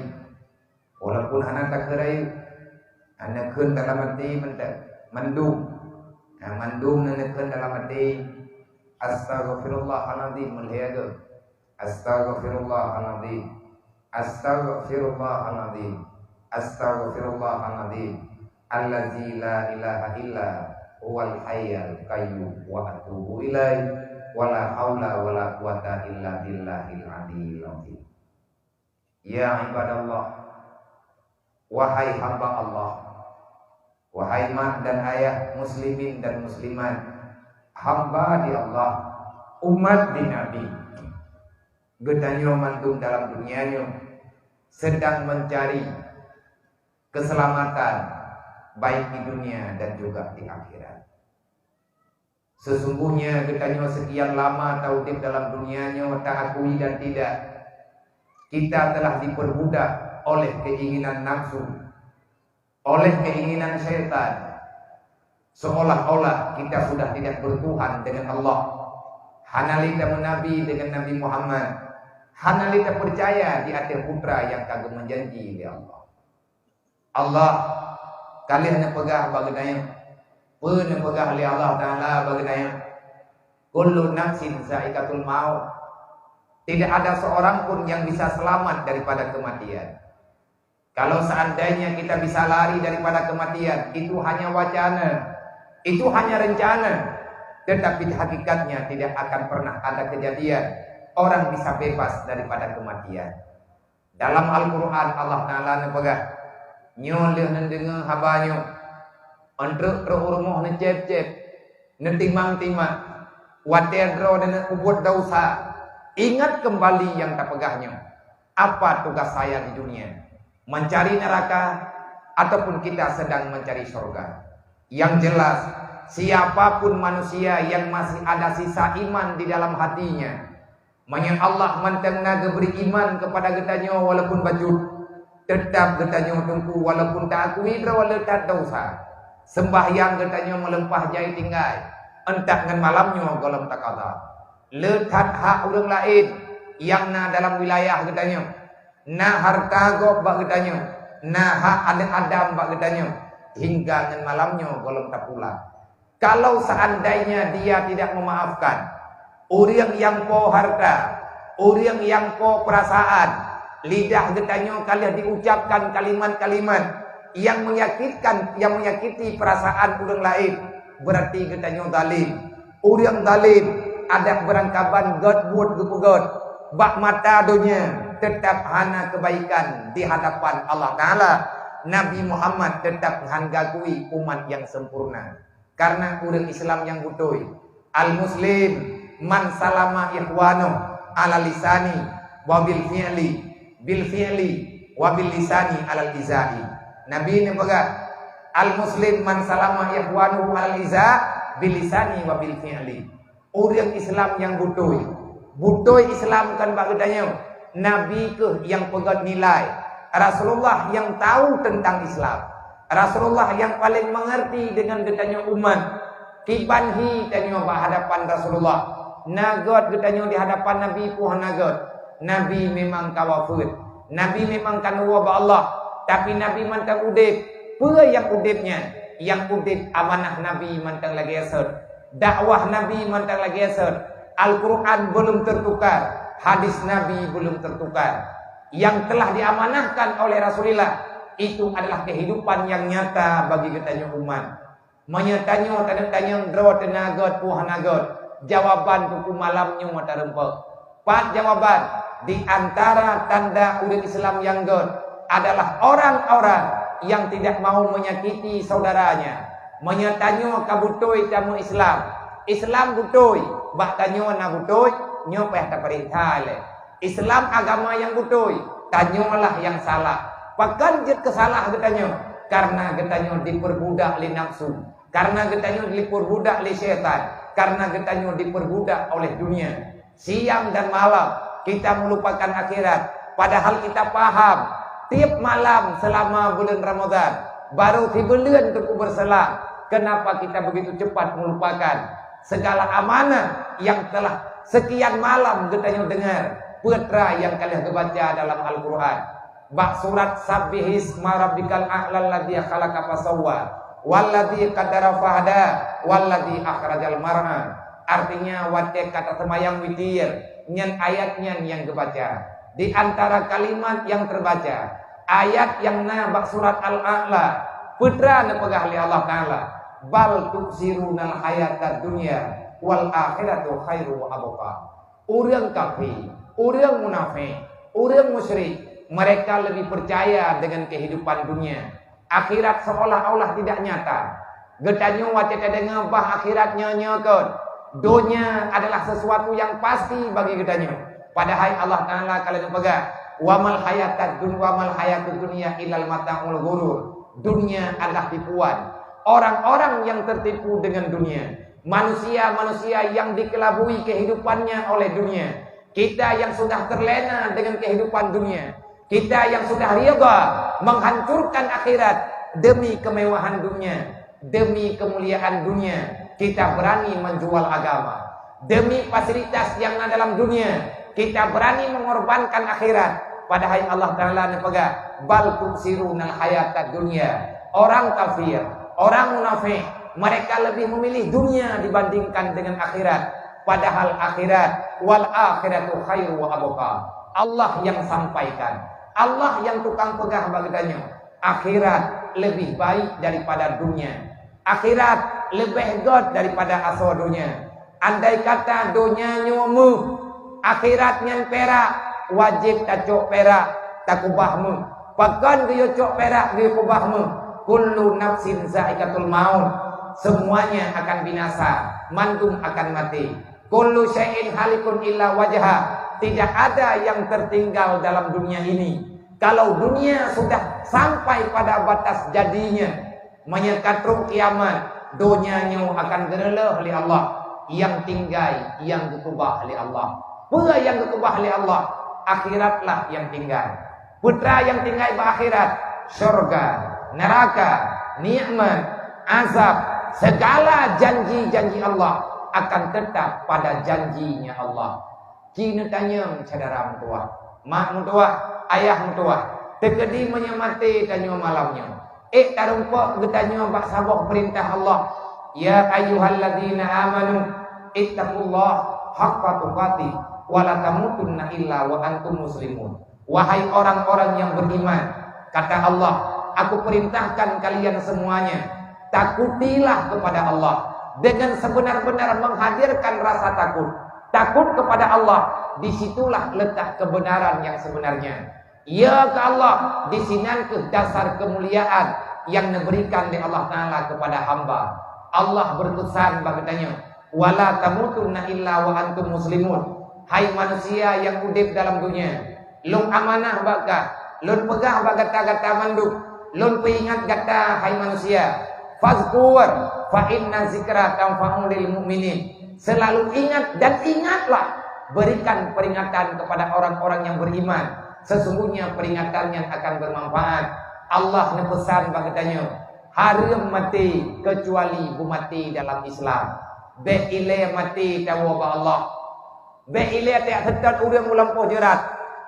Walaupun hana takheun rayeuk, hana kheun dalam até mantong, mandum. Nah, mandum neukheun dalam até, "Astaghfirullahalazim," meulhèe goe. "Astaghfirullahalazim. Astaghfirullahalazim. Astaghfirullahalazim." Allazi la ilaha illa huwal hayyul qayyum wa atubu ilaih, wa la haula wa la quwata illa billahil aliyil azim. Ya ibadallah, wahai hamba Allah, wahai mak dan ayah muslimin dan muslimat, hamba di Allah, umat di Nabi, geutanyoe mandum dalam dunia nyoe sedang mencari keselamatan, baik di dunia dan juga di akhirat. Sesungguhnya geutanyoe sekian lama taudeb dalam dunia nyoe, taakui dan tidak, kita telah diperbudak oleh keinginan nafsu, oleh keinginan syaitan, seolah-olah kita sudah tidak bertuhan dengan Allah. Hana lé tameunabi dengan Nabi Muhammad, hana lé tapeucaya di ateueh putra nyang ka geumeujanji lé Allah. Allah ka lheueh neupeugah bak geutanyoe. Peue neupeugah lé Allah Taala bak geutanyoe? "Kullu nafsin za'iqatul maut." Tidak ada seorang pun yang bisa selamat daripada kematian. Kalau seandainya kita bisa lari daripada kematian, itu hanya wacana, itu hanya rencana, tetapi hakikatnya tidak akan pernah ada kejadian orang bisa bebas daripada kematian. Dalam Al-Quran, Allah Taala neupeugah, "Nyoe lheueh neudeungoe haba nyoe, 'oh treuk-treuk u rumoh neucép-cép, neutimang-timang, watée droe neuneuk peubuet desya, Ingat kembali yang tapeugah nyoe, apa tugas saya di dunia? Mencari neraka ataupun kita sedang mencari surga? Yang jelas, siapapun manusia yang masih ada sisa iman di dalam hatinya, meunyoe Allah mantong na geubri iman keupada geutanyoe walaupun bacut, teutap geutanyoe teungku walaupun taakui droe le that desya. Seumbahyang geutanyoe meulimpah jai tinggai, eunteuk ngon malam nyoe gohlom takada. Le that hak ureuëng laén nyang na dalam wilayah geutanyoe, na hareuta gob bak geutanyoe, na hak aneuk Adam bak geutanyoe, hingga ngon malam nyoe gohlom tapulang. Kalau seandainya dia tidak memaafkan, ureuëng nyang po hareuta, ureuëng nyang po peurasaan, lidah geutanyoe ka lheueh diucapkan kalimat-kalimat nyang menyakitkan, nyang menyakiti peurasaan ureuëng laén, berarti geutanyoe zalim. Ureuëng zalim, adak beurangkaban gét buet geupeugét, bak mata donya teutap hana keubaikan di hadapan Allah Taala. Nabi Muhammad teutap han geukui umat nyang sempurna. Karena ureuëng Islam nyang beutôi, al-muslim man salama ikhwanuh ala lisani wa bil fi'li, bil fi'li wa bil lisani alal izai. Nabi neupeugah, al-muslim man salama ikhwanuhu alal iza, bil lisani wa bil fi'li. Ureuëng Islam nyang beutôi, beutôi Islam kan bak geutanyoe. Nabi kheueh nyang peugét nilai, Rasulullah nyang tahu tentang Islam, Rasulullah nyang paleng meungerti deungon geutanyoe umat. Kiban hi tanyoe bak hadapan Rasulullah, na gét geutanyoe di hadapan Nabi, peue hana gét. Nabi memang ka wafeuet, Nabi memang ka neuwoe bak Allah, tapi Nabi mantong udeb. Peue nyang udeb nyan? Nyang udeb amanah Nabi mantong lagée sot, dakwah Nabi mantong lagée sot, Al-Quran belum tertukar, hadis Nabi belum tertukar. Yang telah diamanahkan oleh Rasulullah itu adalah kehidupan yang nyata bagi geutanyoe umat. Meunyoe tanyoe taneuk tanyong droe teuh na gét peue hana gét, jawaban teungku malam nyoe tareumpok. Pat jawaban? Di antara tanda ureuëng Islam nyang gét adalah orang-orang yang tidak mau menyakiti saudaranya. Meunyoe tanyoe ka beutôi tameu Islam, Islam beutôi, bak tanyoe na beutôi, nyoe payah tapeuriksa lé. Islam agama nyang beutôi, tanyoe lah nyang salah. Pakon jeuet keu salah geutanyoe? Karena geutanyoe dipeurbudak lé nafsu, karena geutanyoe dipeurbudak lé syaitan, karena geutanyoe dipeurbudak oleh dunia. Siang dan malam kita melupakan akhirat, padahal kita paham tiep malam selama bulan Ramadan baru sibuleuen teungku berselang. Kenapa kita begitu cepat melupakan segala amanah yang telah sekian malam geutanyoe dengar, peue teuma nyang ka lheueh geubaca dalam Al-Quran? Bak surat Sabbihisma Rabbikal A'la alladzi khalaqa fasawwa, walladzi qaddara fahada, walladzi akhrajal mar'a. Artinya, watée ka taseumayang witir, nyan ayat nyan nyang geubaca. Di antara kalimat nyang teubaca, ayat nyang na bak surat Al-A'la, peue teuma neupeugah lé Allah Taala, "Bal tu'tsirunal hayatad dunya, wal akhiratu khairu wa abqa." Ureuëng kafé, ureuëng munafék, ureuëng musyrik, mereka lebih percaya dengan kehidupan dunia. Akhirat seolah-olah tidak nyata. Geutanyoe watée tadeungoe bah akhirat nyoe-nyoe kon, donya adalah sesuatu yang pasti bagi geutanyoe. Padahai Allah Taala ka lheueh neupeugah, "Wa mal hayatad dun-, wa mal hayatud dunya illal mata'ul ghurur." Dunia adalah tipuan. Orang-orang yang tertipu dengan dunia, manusia-manusia yang dikelabui kehidupannya oleh dunia, kita yang sudah terlena dengan kehidupan dunia, kita yang sudah riba menghancurkan akhirat demi kemewahan dunia, demi kemuliaan dunia, kita berani menjual agama. Demi fasilitas yang na dalam dunia, kita berani mengorbankan akhirat. Padahai Allah Taala neupeugah, "Bal tu'tsirunal hayatad dunya." Orang kafir, orang munafik, mereka lebih memilih dunia dibandingkan dengan akhirat. Padahal akhirat, "Wal akhiratu khairu wa abqa." Allah yang sampaikan, Allah yang tukang peugah bak geutanyoe, akhirat lebih baik daripada dunia. Akhirat lebih gét daripada asoe donya. Andai kata donya nyoe méuh, akhirat nyan pirak, wajéb tacok pirak, takubah méuh. Pakon geuyue cok pirak geuyue kubah méuh? Kullu nafsin za'iqatul maut. Semuanya akan binasa, mandum akan maté. Kullu syai'in halikun illa wajha. Tidak ada yang tertinggal dalam dunia ini. Kalau dunia sudah sampai pada batas jadinya, meunyoe ka trok kiamat, donya nyoe akan geureuloh lé Allah. Nyang tinggai, nyang geukeubah lé Allah. Peue nyang geukeubah lé Allah? Akhiratlah nyang tinggai. Peue nyang tinggai bak akhirat? Syurga, neuraka, nikmat, azab, segala janji-janji Allah akan tetap pada janjinya Allah. Ci neutanyong syedara meutuwah, mak meutuwah, ayah meutuwah, teukeudi meunyoe maté tanyoe malam nyoe, ék tarumpok geutanyoe bak saboh peurintah Allah, "Ya ayyuhalladzina amanu ittaqullaha haqqa tuqatih wa la tamutunna illa wa antum muslimun." Wahai orang-orang yang beriman, kata Allah, "Aku perintahkan kalian semuanya, takutilah kepada Allah dengan sebenar-benar menghadirkan rasa takut." Takut kepada Allah, di situlah letak kebenaran yang sebenarnya. Ya ke Allah, di sinan keuh dasar kemuliaan yang diberikan oleh Allah Taala kepada hamba. Allah berpesan bak geutanyoe, "Wala tamutunna illa wa antum muslimun." Hai manusia yang udeb dalam dunia, Lôn amanah bak kah, lôn peugah bak gata-gata mandum, lôn peuingat gata, hai manusia. Fazkur, fa inna zikra tanfa'u lil mu'minin. Selalu ingat dan ingatlah, berikan peringatan kepada orang-orang yang beriman. Sesungguhnya peringatan nyan akan bermanfaat. Allah neupeusan bak geutanyoe, hareuem maté kecuali beumaté dalam Islam. Bék ilée maté tawoe bak Allah. Bék ilée tajak seutôt ureuëng u lampôh jeurat.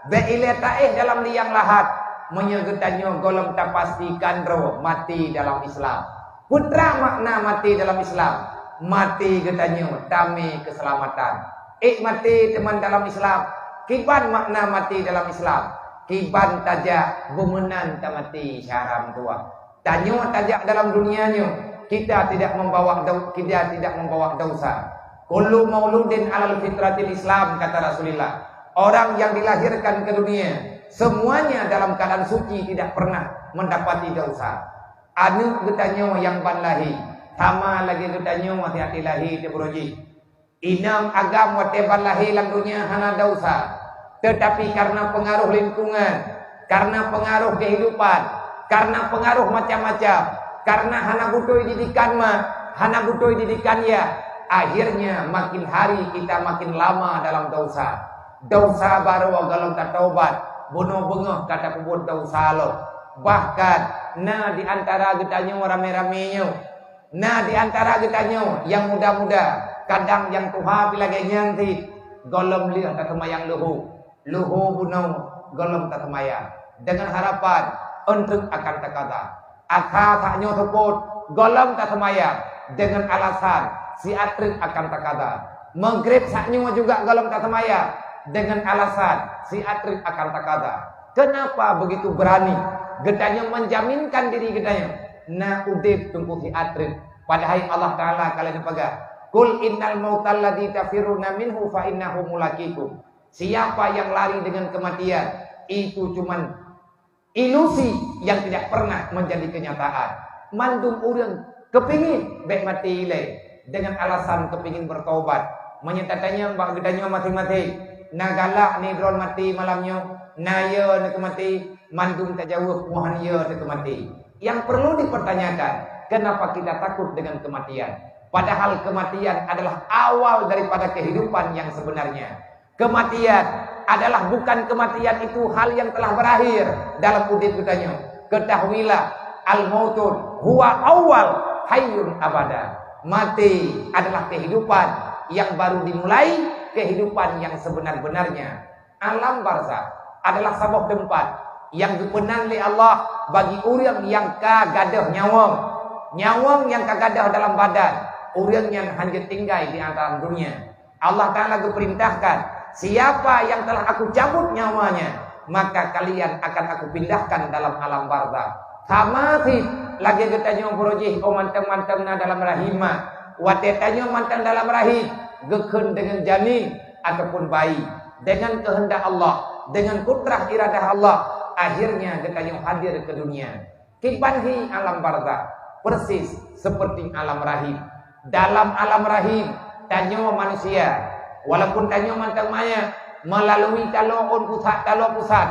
Bék ilée taéh dalam liang lahat. Meunyoe geutanyoe gohlom tapastikan droe maté dalam Islam. Peue makna maté dalam Islam? Maté geutanyoe tamé keuseulamatan. Ék maté teuma dalam Islam. Kiban makna maté dalam Islam? Kiban tajak beumeunan tamaté syedara meutuwah. Tanyoe tajak dalam dunia nyoe, kita tidak membawa dau-, kita tidak membawa dosa. "Kullu mauludin alal fitratil Islam," kata Rasulullah. Orang yang dilahirkan ke dunia, semuanya dalam keadaan suci, tidak pernah mendapati dosa. Aneuëk geutanyoe nyang ban lahé, sama lagée geutanyoe watée até lahé teuh, bro jih. Inong agam watée ban lahé lam donya hana desya, teutapi kareuna peungaroh lingkungan, kareuna peungaroh keuhidupan, kareuna peungaroh macam-macam, kareuna hana beutôi didikan mak, hana beutôi didikan yah, akhirnya makin hari kita makin lama dalam desya. Desya barô gohlom tataubat, bunoe beungoh ka tapeubuet desya lom. Bahkan, na di antara geutanyoe ramé-ramé nyoe, Na di antara geutanyoe nyang muda-muda, kadang nyang tuha pih lagée nyan cit, gohlom lheueh taseumayang luho. Luho bunoe gohlom taseumayang, deungon harapan eunteuk akan takada. Asa sak nyoe seupôt, gohlom taseumayang, deungon alasan siat treuk akan takada. Meugreb sak nyoe juga gohlom taseumayang, deungon alasan siat treuk akan takada. Kenapa begitu berani geutanyoe menjaminkan diri geutanyoe na udeb teungku siat treuk? Padahai Allah Taala ka lheueh geupeugah, "Qul innal mautal ladzi tafirruna minhu fa innahu mulaqikum." Siapa yang lari dengan kematian, itu cuman ilusi yang tidak pernah menjadi kenyataan. Mandum ureuëng keupingin bék maté ilée dengan alasan keupingin bertaubat. Meunyoe tatanyong bak geutanyoe maséng-maséng, na galak ni droen maté malam nyoe, na yo neukeumaté, mandum tajaweueb meuhan yo neukeumaté. Yang perlu dipertanyakan, kenapa kita takut dengan kematian? Padahal kematian adalah awal daripada kehidupan yang sebenarnya. Kematian adalah bukan kematian itu hal yang telah berakhir dalam udeb geutanyoe. Ketahuilah, al-mautu huwa awal hayyun abada. Maté adalah kehidupan yang baru dimulai, kehidupan yang sebenar-benarnya. Alam barzakh adalah saboh teumpat nyang geupeunan lé Allah bagi ureuëng nyang ka gadôh nyawöng. Nyawöng nyang ka gadôh dalam badan, ureuëng nyan hana jeuet tinggai di alam dunia. Allah Taala geupeurintahkan, "Siapa yang telah Aku cabut nyawanya, maka kalian akan Aku pindahkan dalam alam barzakh." Sama cit lagée geutanyoe bro jih, oh mantong-mantong na dalam rahim mak. Watée tanyoe mantong dalam rahim, geukheun deungon janin ataupun bayi, dengan kehendak Allah, dengan kudrah iradah Allah, akhirnya geutanyoe hadir ke dunia. Kiban hi alam barzakh, persis seperti alam rahim. Dalam alam rahim, tanyoe manusia, walaupun tanyoe mantong manyét, Melalui taloe ôn pusat, taloe pusat.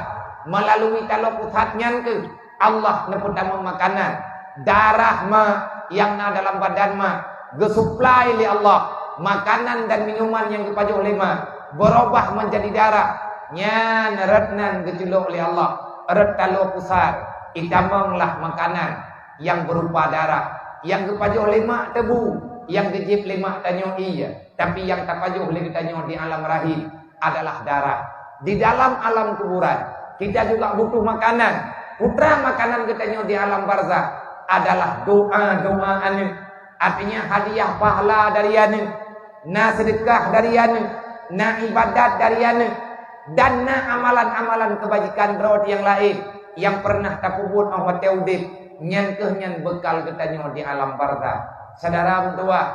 Melalui taloe pusat nyan keuh Allah neupeutamong makanan. Darah mak nyang na dalam badan mak geusuplai lé Allah. Makanan dan minuman nyang geupajoh lé mak beurubah menjadi darah. Nyan rot nan geuculok lé Allah, rot taloe pusat, itamong lah makanan nyang beurupa darah, nyang geupajoh lé mak teubu, nyang geujieb lé mak tanyoe ie, tapi nyang tapajoh lé geutanyoe di alam rahim adalah darah. Di dalam alam kuburan, kita juga butuh makanan. Putra makanan geutanyoe di alam barzakh adalah doa-doa aneuk. Artinya hadiah pahala dari aneuk, na seudeukah dari aneuk, na ibadat dari aneuk, dan na amalan-amalan keubajikan droe nyang laén nyang peureunah tapeubuet 'oh watée udeb, nyan keuh nyan beukal geutanyoe di alam barzakh. Syedara meutuwah,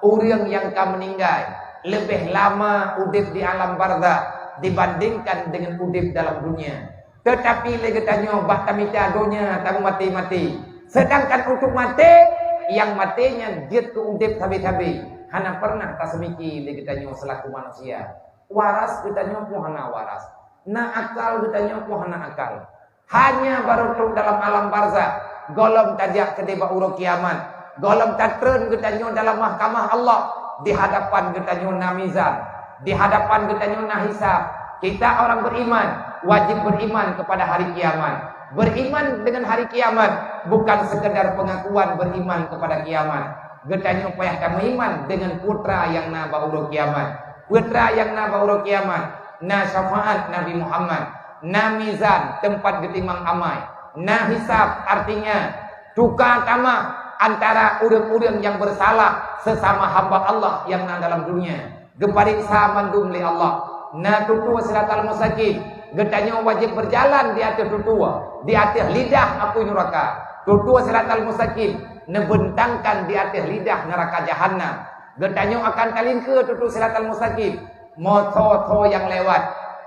ureuëng nyang ka meuninggai leubeh lama udeb di alam barzakh dibandingkan deungon udeb dalam dunia. Teutapi lé geutanyoe bak tamita donya tameumaté-maté. Seudangkan untuk maté, nyang maté nyan jeuet keu udeb sabe-sabe. Hana peureunah taseumiki lé geutanyoe seulaku manusia. Waras geutanyoe pun hana waras. Na akal geutanyoe pun hana akal. Hanya barô trok dalam alam barzakh, gohlom tajak keudeh bak uroe kiamat. Gohlom tatreun geutanyoe dalam mahkamah Allah. Di hadapan geutanyoe na mizan. Di hadapan geutanyoe na hisab. Kita orang beriman, wajib beriman kepada hari kiamat. Beriman dengan hari kiamat bukan sekedar pengakuan beriman kepada kiamat. Geutanyoe payah tameuiman dengan putra nyang na bak uroe kiamat. Putra nyang na bak uroe kiamat, na syafaat Nabi Muhammad, na mizan teumpat geutimang amai, na hisab, artinya tuka tamah antara ureuëng-ureuëng nyang beusalah sesama hamba Allah nyang na dalam dunia. Geupareksa mandum lé Allah. Na tutoe siratal mustaqim, geutanyoe wajéb beujalan di ateueh tutoe, di ateueh lidah apui nuraka. Tutoe siratal mustaqim neubeuntangkan di ateueh lidah neuraka jahanam. Geutanyoe akan talingkeue tutoe siratal mustaqim, meusoe-soe nyang lewat.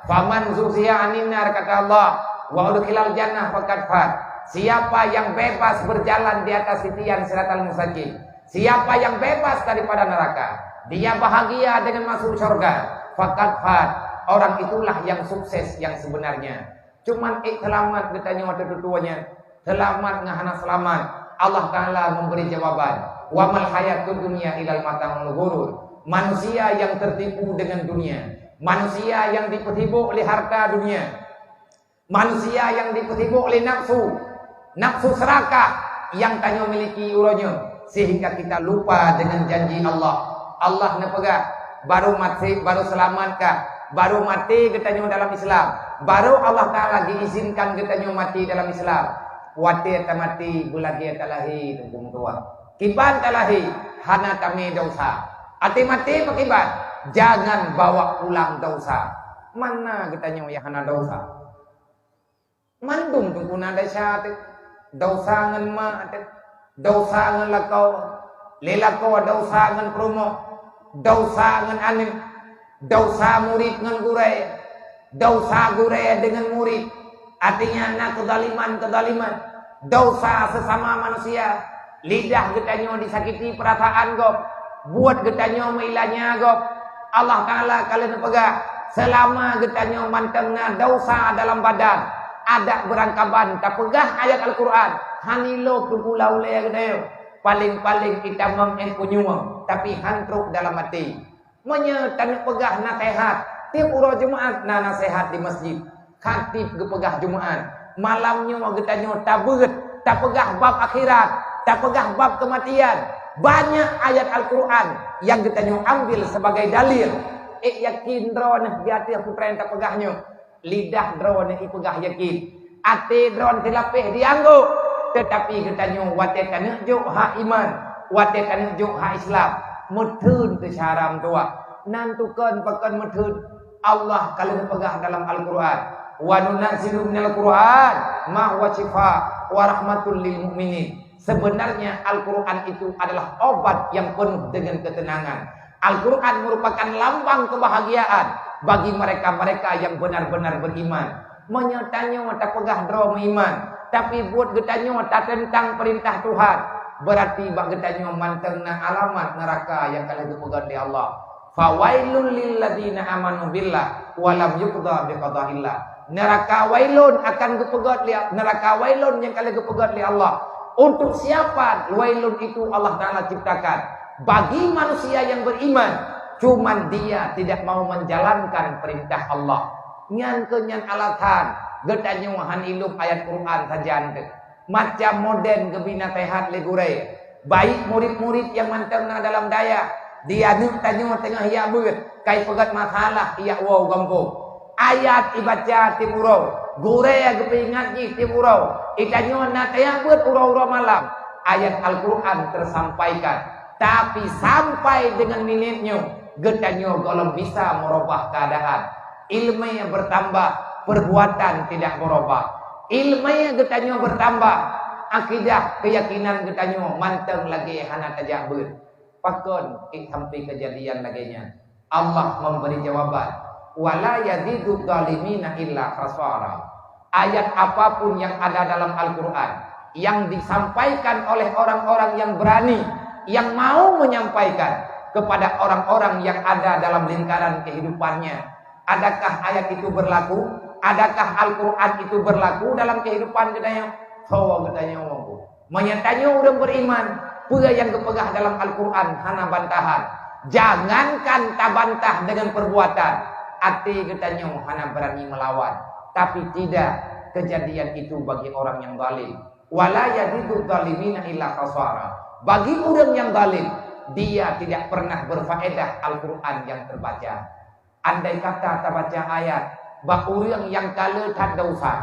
"Faman zuhziha 'anin nar," kata Allah, "wa udkhilal jannah faqad faz." Siapa yang bebas berjalan di atas titian siratal mustaqim, siapa yang bebas daripada neraka, dia bahagia dengan masuk syurga, faqad faz, orang itulah yang sukses yang sebenarnya. Cuman ék seulamat geutanyoe ateueh tutoe nyan, seulamat ngon hana seulamat, Allah Taala memberi jawaban, "Wa mal hayatud dunya illa mata'ul ghurur." Manusia yang tertipu dengan dunia, manusia yang dipeusibok lé harta dunia, manusia yang dipeusibok lé nafsu, nafsu serakah nyang tanyoe miliki uroe nyoe, sehingga kita lupa dengan janji Allah. Allah neupeugah, "Baru maté, baru seulamat kah, baru maté geutanyoe dalam Islam, baru Allah Taala geuizinkan geutanyoe maté dalam Islam." Watée tamaté beulagée talahé, Teungku meutuah. Kiban talahé, hana tamé desya. Até maté pakiban, jangan bawa pulang desya. Mana geutanyoe nyang hana desya? Mandum teungku na desya teuh. Desya ngon mak teuh. Desya ngon lakoe. Lé lakoe desya ngon peurumoh. Desya ngon aneuk. Desya murit ngon gurée. Desya gurée deungon murit. Artinya na keuzaliman-keuzaliman. Desya sesama manusia. Lidah geutanyoe disakiti peurasaan gob, buet geutanyoe meuilanya gob. Allah Taala ka lheueh neupeugah, seulama geutanyoe mantong na desya dalam badan, adak beurangkaban tapeugah ayat Al-Quran, han ilôb teupula ulée geutanyoe. Paleng-paleng itamong ék punyueng, tapi han trok dalam até. Meunyoe taneuk peugah naseuhat, tieb uroe Jumat na naseuhat di masjid. Khatib geupeugah Jumat, malam nyoe geutanyoe tabeuet, tapeugah bab akhirat, tapeugah bab keumatian. Banyak ayat Al-Quran nyang geutanyoe ambil sebagai dalil. Ék yakin droeneuh di ateueh peue nyang tapeugah nyoe. Lidah droeneuh ipeugah yakin. Até droeneuh silapéh dianggôk, teutapi geutanyoe watée taneuk jok hak iman, watée taneuk jok hak Islam, meutheun teuh syedara meutuah. Nan tukon pakon meutheun, Allah ka lheueh peugah dalam Al-Quran, "Wa nunazzilu minal Quran ma huwa syifa wa rahmatul lil mu'minin." Sebenarnya Al-Quran itu adalah obat yang penuh dengan ketenangan. Al-Quran merupakan lambang kebahagiaan bagi mereka-mereka yang benar-benar beriman. Meunyoe tanyoe tapeugah droe meuiman, tapi buet geutanyoe tateuntang peurintah Tuhan, beurati bak geutanyoe mantong na alamat neuraka nyang ka lheueh geupeugét lé Allah. "Fawailul lilladzina amanu billah wa lam yuqda biqadaillah." Neraka wailun akan geupeugét lé, neraka wailun nyang ka lheueh geupeugét lé Allah. Untuk siapa wailun itu Allah Taala ciptakan? Bagi manusia yang beriman, cuman dia tidak mau menjalankan perintah Allah. Nyan keuh nyan alasan geutanyoe han ilop ayat Quran sajan teuh. Macam moden geubi naseuhat lé gurée. Baik murit-murit nyang mantong na dalam dayah, di aneuk tanyoe teungoh jak beuet, ka ipeugét masalah jak woe u gampông. Ayat ibaca tieb uroe, gurée geupeuingat jih tieb uroe. Geutanyoe na tajak beuet uroe-uroe malam, ayat Al-Quran teusampaikan. Tapi sampai deungon minét nyoe, geutanyoe gohlom bisa meurubah keuadaan. Ileumé bertambah, perbuatan tidak berubah. Ileumé geutanyoe bertambah, akidah, keuyakinan geutanyoe mantong lagée hana tajak beuet. Pakon ék sampai keujadian lagée nyan? Allah memberi jawaban, "Wa la yazidudz zalimina illa khasara." Ayat apapun yang ada dalam Al-Quran yang disampaikan oleh orang-orang yang berani, yang mau menyampaikan kepada orang-orang yang ada dalam lingkaran kehidupannya, adakah ayat itu berlaku? Adakah Al-Quran itu berlaku dalam kehidupan geutanyoe? Soe geutanyoe? Meunyoe tanyoe ureuëng beriman, peue nyang geupeugah dalam Al-Quran hana bantahan. Jangankan tabantah dengan perbuatan, até geutanyoe hana berani melawan. Tapi tidak, kejadian itu bagi orang yang zalim. "Wa la yazidudz zalimina illa khasara." Bagi ureuëng yang zalim, dia tidak pernah berfaedah Al-Quran yang terbaca. Andai kata tabaca ayat bak ureuëng nyang ka le that desya,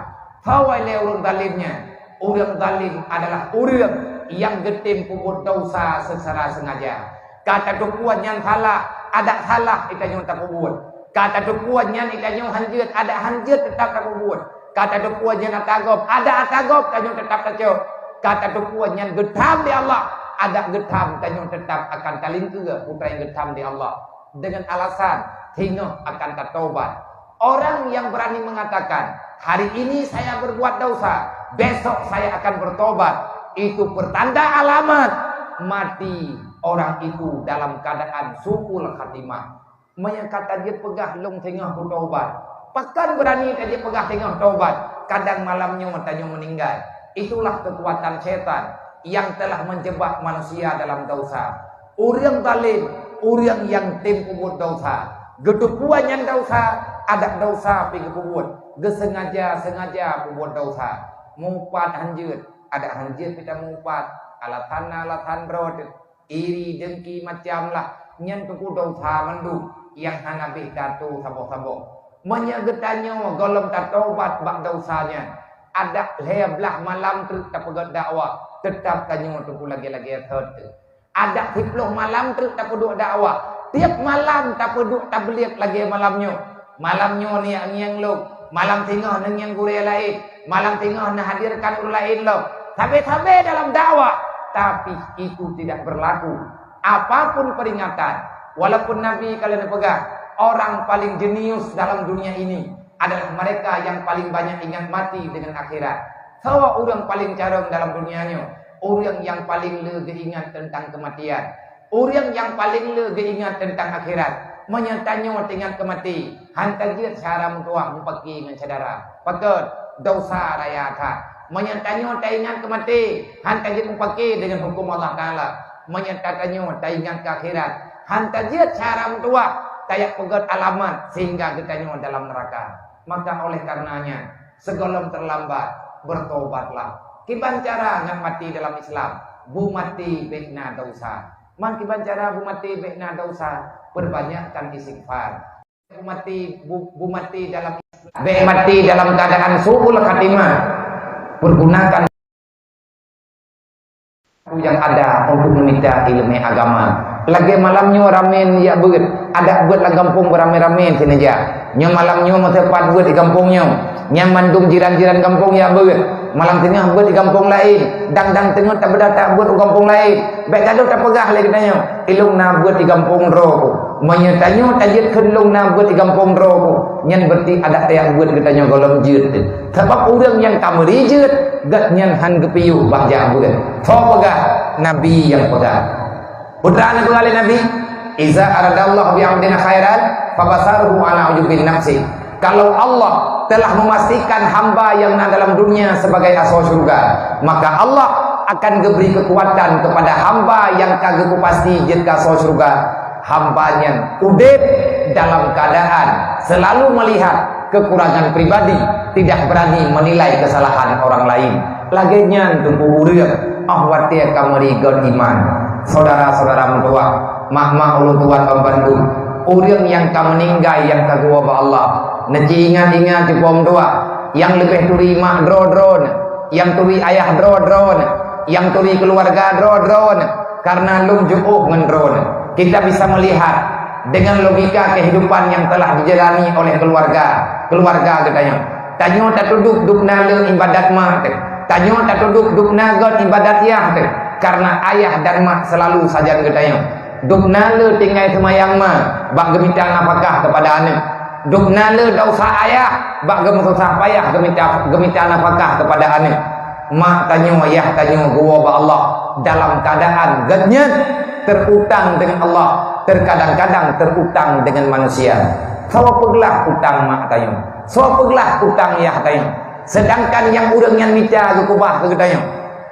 soe lé ureuëng zalim nyan? Ureuëng zalim adalah ureuëng nyang geutem peubuet desya secara sengaja. Ka tateupeue nyan salah, adak salah geutanyoe tapeubuet. Ka tateupeue nyan geutanyoe hanjeuet, adak hanjeuet teutap tapeubuet. Ka tateupeue nyan ata gob, adak ata gob tanyoe teutap tacok. Ka tateupeue nyan geutham lé Allah, adak geutham tanyoe teutap akan talingkeue peue nyang geutham lé Allah. Dengan alasan singoh akan tatobat. Orang yang berani mengatakan, "Hari ini saya berbuat dosa, besok saya akan bertobat," itu pertanda alamat mati orang itu dalam keadaan su'ul khatimah. Meunyoe ka tajeuet peugah lôn singoh kutobat, pakon berani tajeuet peugah singoh tobat, kadang malam nyoe tanyoe meuninggai. Itulah kekuatan setan yang telah menjebak manusia dalam dosa. Ureuëng zalim, ureuëng nyang tem peubuet desya. Geuteupeue nyan desya, adak desya pih geupeubuet. Geusengaja-sengaja peubuet desya. Mupat hanjeuet, adak hanjeuet pih tameupat. Alasan na alasan droe teuh. Iri, dengki, macam lah. Nyan teungku desya mandum nyang hana beh tatu'oh saboh-saboh. Meunyoe geutanyoe gohlom tatobat bak desya nyan, adak lhée blaih malam treuk tapeugét dakwah, teutap tanyoe teungku lagée-lagée thot teuh. Adak siploh malam treuk tapeuduek dakwah. Tieb malam tapeuduek tabeuliek lagée malam nyoe. Malam nyoe neujak ngieng lôn, malam singoh neungieng gurée laén, malam singoh neuhadirkan ureuëng laén lom. Sabe-sabe dalam dakwah, tapi itu tidak berlaku. Apapun peringatan, walaupun Nabi ka lheueh neupeugah, orang paling jenius dalam dunia ini adalah mereka yang paling banyak ingat mati dengan akhirat. Soe ureuëng paling carông dalam dunia nyoe? Ureuëng nyang paling le geuingat teuntang keumatian. Ureuëng nyang paléng le geuingat teuntang akhirat. Meunyoe tanyoe teuingat keu maté, han tajeuet syedara meutuwah mupaki ngon syedara. Pakon? Desya raya that. Meunyoe tanyoe taingat keu maté, han tajeuet mupaki deungon huköm Allah Taala. Meunyoe ta-, tanyoe taingat keu akhirat, han tajeuet syedara meutuwah tajak peugét alamat sehingga geutanyoe dalam neuraka. Maka oleh karenanya, sigohlom teulambat, beutobatlah. Kiban cara ngat maté dalam Islam? Beumaté bék na desya. Man kiban cara beumaté bék na desya? Peubanyakkan istighfar. Beumaté, bu-, beumaté dalam Islam. Bék maté dalam keuadaan su'ul khatimah. Peugunakan nyang ada untuk meumita iéleumé agama. Lagée malam nyoe ramé jak beuet, adak beuet lam gampông beuramé-ramé sineuja. Nyoe malam nyoe meuseupôt beuet di gampông nyoe. Nyan mandum jiran-jiran gampông jak beuet. Malam singoh beuet di gampông laén, dang-dang teungoh tabeuda that beuet u gampông laén. Bék gadôh tapeugah lé geutanyoe, "Ilông na beuet di gampông droe ku." Meunyoe tanyoe tajeuet kheun lông na beuet di gampông droe ku, nyan beurati adak tajak beuet geutanyoe gohlom jeuet teuh. Sabab ureuëng nyang ka meuri jeuet, gét nyan han geupiôh bak jak beuet. Soe peugah? Nabi nyang peugah. Peue teuma neupeugah lé Nabi? "Iza aradallahu bi 'abdin khairan, fabasaruhu ala ujubin nafsi." Kalau Allah telah memastikan hamba yang na dalam dunia sebagai asoe syurga, maka Allah akan geubri keukuatan kepada hamba yang ka geupeupastikan jeuet keu asoe syurga. Hamba nyan udeb dalam keadaan selalu melihat kekurangan pribadi, tidak berani menilai kesalahan orang lain. Lagée nyan teungku ureuëng, óh watée ka meuri göt iman. Saudara-saudara meutuwah, mak-mak ulôn tuan banmandum, ureuëng nyang ka meuninggai nyang ka geuwoe bak Allah, neuci ingat-ingat teungku meutuwah, nyang leubeh turi mak droe-droe, nyang turi ayah droe-droe, nyang turi keuluwarga droe-droe, karena lom jiôh ngon droe. Kita bisa melihat dengan logika kehidupan yang telah dijalani oleh keluarga, keluarga geutanyoe. Tanyoe tatudôk dubna le ibadat mak teuh. Tanyoe tatudôk dubna göt ibadat yah teuh. Karena ayah dan mak selalu sajan geutanyoe. Dubna le tinggai seumayang ma bak geumita nafakah kepada aneuëk. Dubna le desya ayah bak geumeususah payah geumita, geumita nafakah kepada aneuëk. Mak tanyoe, yah tanyoe geuwoe bak Allah dalam keadaan geuhnyan terutang dengan Allah, terkadang-kadang terutang dengan manusia. Soe peuglah utang mak tanyoe? Soe peuglah utang yah tanyoe? Sedangkan nyang ureuëng nyan mita geukeubah keu geutanyoe.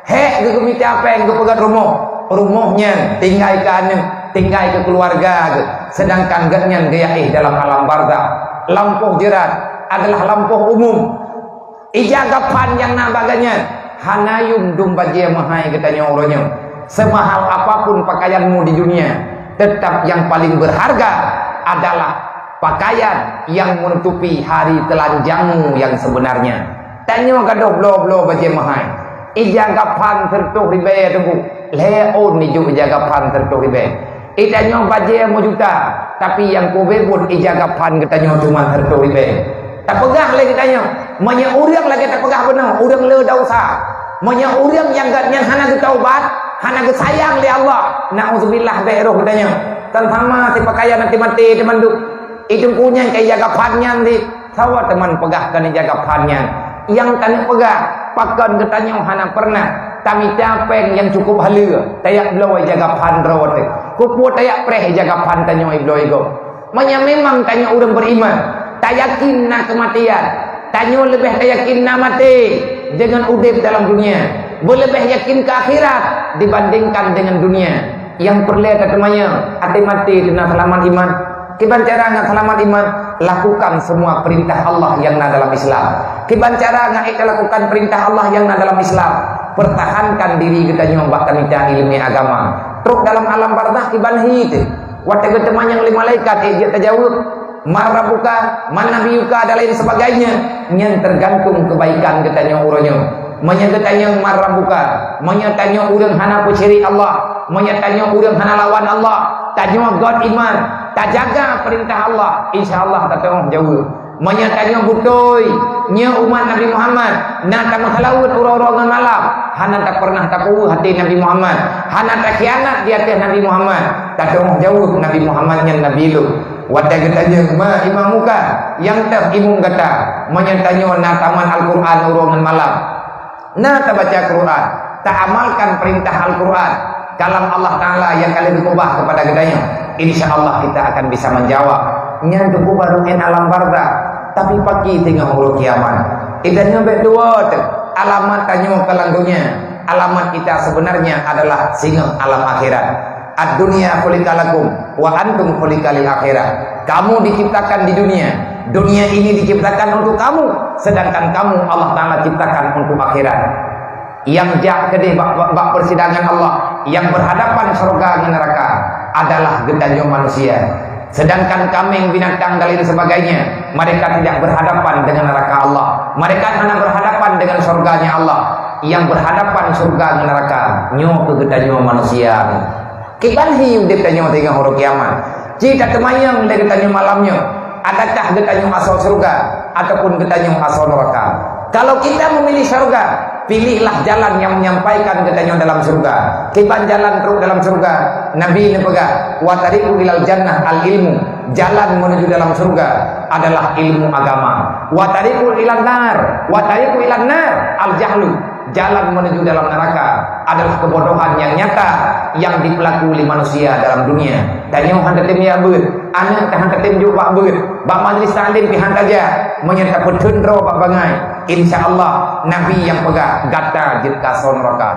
Hék geugeumita péng geupeugét rumoh, rumoh nyan tinggai keu aneuëk, tinggai keu keuluwarga geuh, sedangkan geuhnyan geuyaéh dalam alam barzakh. Lampôh jeurat adalah lampôh umum. Ija gaphan nyang na bak geuhnyan hana yum dum bajée meuhai geutanyoe uroe nyoe. Semahal apapun pakaianmu di dunia, tetap yang paling berharga adalah pakaian yang menutupi hari telanjangmu yang sebenarnya. Tanyoe gadôh bloe-bloe bajée meuhai. Ija gaphan sireutôh ribée teungku, lhée ôn nijôk ija gaphan sireutôh ribée. Itanyoe bajée meujuta, tapi nyang kube buet ija gaphan geutanyoe cuma sireutôh ribée. Tapeugah lé geutanyoe, meunyoe ureuëng lagée tapeugah bunoe, ureuëng le desya. Meunyoe ureuëng nyang gét nyan hana geutaubat, hana geusayang lé Allah, nauzubillah, bék roh geutanyoe. Tan sama sipakaian até maté teumandum. Itu punyan keu ija gaphan nyan di sawa teuma peugah keu ija gaphan nyan. Nyang taneuk peugah, pakon geutanyoe hana pernah tamita péng nyang cukup haleue, tajak bloe ija gaphan droe teuh. Keupeue tajak preh ija gaphan tanyoe bloe igoe? Meunyoe memang tanyoe ureuëng beriman, tayakin na keumatian, tanyoe leubeh tayakin na maté deungon udeb dalam dunia, beuleubeh yakin keu akhirat dibandingkan deungon dunia. Nyang peureulée tateumanyong, até maté teuna seulamat iman? Kiban cara ngat seulamat iman? Lakukan semua perintah Allah nyang na dalam Islam. Kiban cara ngat ék talakukan perintah Allah nyang na dalam Islam? Pertahankan diri geutanyoe bak tamita iéleumé agama. Trok dalam alam barzakh kiban hi teuh. Watée geuteumanyong lé malaikat, ék jeuet tajaweueb, "Man rabbuka, man nabiyuka," dan lain sebagainya, nyan tergantung kebaikan geutanyoe uroe nyoe. Meunyoe geutanyoe "Man rabbuka," meunyoe tanyoe ureuëng hana peusyirek Allah, meunyoe tanyoe ureuëng hana lawan Allah, tanyoe göt iman, tajaga peurintah Allah, insya Allah tateungoh jaweueb. Meunyoe tanyoe beutôi, nyoe umat Nabi Muhammad, na tameuseulaweuet uroe-uroe ngon malam, hana tapernah tapeue até Nabi Muhammad, hana takhianat di ateueh Nabi Muhammad, tateungoh jaweueb Nabi Muhammad nyan Nabi lôn. Watée geutanyoe, "Man imamuka?" Nyang teuh imum gata? Meunyoe tanyoe na tamat Al-Qur'an uroe ngon malam, na tabaca Qur'an, taamalkan peurintah Al-Qur'an, kalam Allah Taala nyang ka lheueh geukeubah keupada geutanyoe, insya Allah kita akan bisa menjawab. Nyan teungku baru ngon alam barzakh, tapi pakri teungoh uroe kiamat. Geutanyoe bék tuwoe teuh, alamat tanyoe keu lam donya, alamat kita sebenarnya adalah singoh alam akhirat. "Ad-dunya khuliqa lakum wa antum khuliqa lil akhirah." Kamu diciptakan di dunia. Dunia ini diciptakan untuk kamu, sedangkan kamu Allah Taala ciptakan untuk akhirat. Nyang jak keudeh bak, bak, bak persidangan Allah, nyang berhadapan syurga ngon neraka adalah geutanyoe manusia. Sedangkan kaméng, binatang dan lain sebagainya, mereka tidak berhadapan dengan neraka Allah. Mereka hana berhadapan dengan syurganya Allah. Nyang berhadapan syurga ngon neraka, nyoe keuh geutanyoe manusia. Kiban hi udeb tanyoe teungoh uroe kiamat? Ci tateumanyong lé geutanyoe malam nyoe, adakah geutanyoe asoe syurga ataupun geutanyoe asoe nuraka? Kalau kita memilih syurga, pilihlah jalan yang menyampaikan geutanyoe dalam syurga. Kiban jalan trok dalam syurga? Nabi neupeugah, "Wa tariqu ilal jannah al ilmu." Jalan menuju dalam syurga adalah ilmu agama. "Wa tariqu ilan nar, wa tariqu ilan nar al jahlu." Jalan menuju dalam neraka adalah kebodohan yang nyata yang dipelaku oleh manusia dalam dunia. Tanyoe hana tatem jak beuet, aneuk hana tatem jok bak beuet, bak majlis taklim pih hana tajak. Meunyoe tapeutheun droe bak bangai, insya Allah Nabi nyang peugah gata jeuet keu asoe nuraka.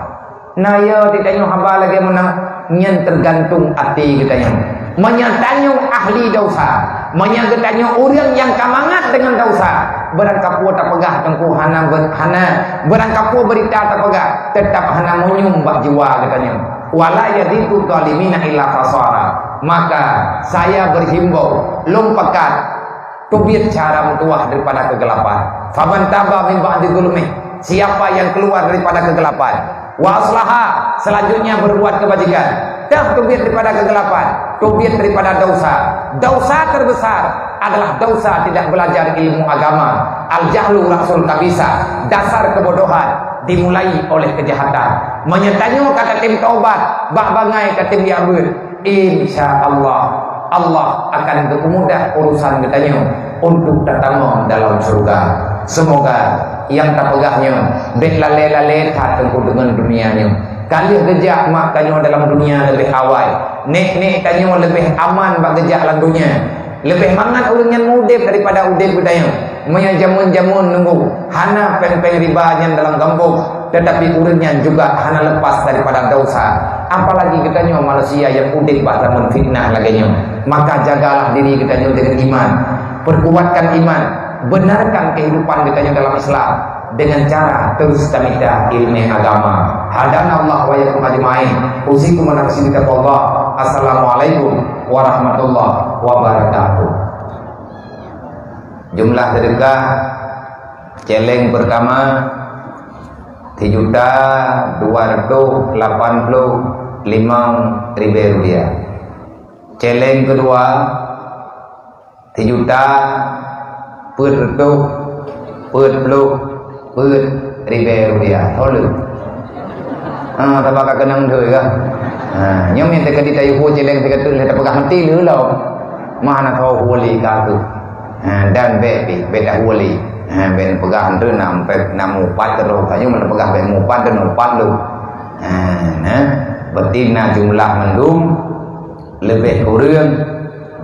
Na ya, di tanyoe haba lagée meunan, nyan teugantung até geutanyoe. Meunyoe tanyoe ahli desya, meunyoe geutanyoe ureuëng nyang ka mangat deungon desya, beurangkapeue tapeugah teungku hana be-, hana, beurangkapeue beurita tapeugah, teutap hana meunyoe bak jiwa geutanyoe. Wala yazidu zalimina illa khasara. Maka saya berhimbau, lôn pakat, teubiet cara meutuwah daripada keugelapan. Faman taba min ba'di zulmih, siapa yang keluar daripada keugelapan, wa aslaha, selanjutnya berbuat kebajikan, dah teubiet daripada keugelapan, teubiet daripada desya. Desya terbesar adalah desya tidak belajar ilmu agama. Al-jahlu ra'sul khabithah, dasar kebodohan dimulai oleh kejahatan. Meunyoe tanyoe ka tatem taubat, bak bangai ka tatem jak beuet, insya Allah, Allah akan geupeumudah urusan geutanyoe untuk tatamong dalam syurga. Semoga nyang tapeugah nyoe bék lalée-lalée that teungku deungon dunia nyoe. Ka lheueh geujak mak tanyoe dalam dunia leubeh awai, nék-nék tanyoe leubeh aman bak geujak lam dunia. Leubeh mangat ureuëng nyan udeb daripada udeb geutanyoe. Meunyoe jameun-jameun nunggu hana péng-péng riba nyan dalam gampông, teutapi ureuëng nyan juga hana lepas daripada desya. Apalagi geutanyoe manusia nyang udeb bak zaman fitnah lagée nyoe. Maka jagalah diri geutanyoe deungon iman. Perkuatkan iman. Benarkan kehidupan geutanyoe dalam Islam dengan cara terus tamita ilmu agama. Hadanallahu wa iyyakum ajmain. Usikum wa nafsi bitaqwallah. Assalamualaikum warahmatullahi wabarakatuh. Jumlah sedekah celeng pertama sijuta dua ratus lapan puluh lima ribèe rupiah. Celeng kedua sijuta peuet reutôh peuet ploh peuet ribèe rupiah. Ho lheueh. Ha, taba ka keunong doi ka. Ha, nyoe meunteuka di tayue celeng sigateuk lheueh tapeugah meuti lheueh lom. Mah na tho huwali ka tu. Ha, dan bèk pi, bèk dah huwali. Ha, bèk peugah tu na empat, na mupat terus. Tanyoe mana peugah bèk mupat dan mupat lu. Ha, nah. Berarti na jumlah mandum leubeh kureueng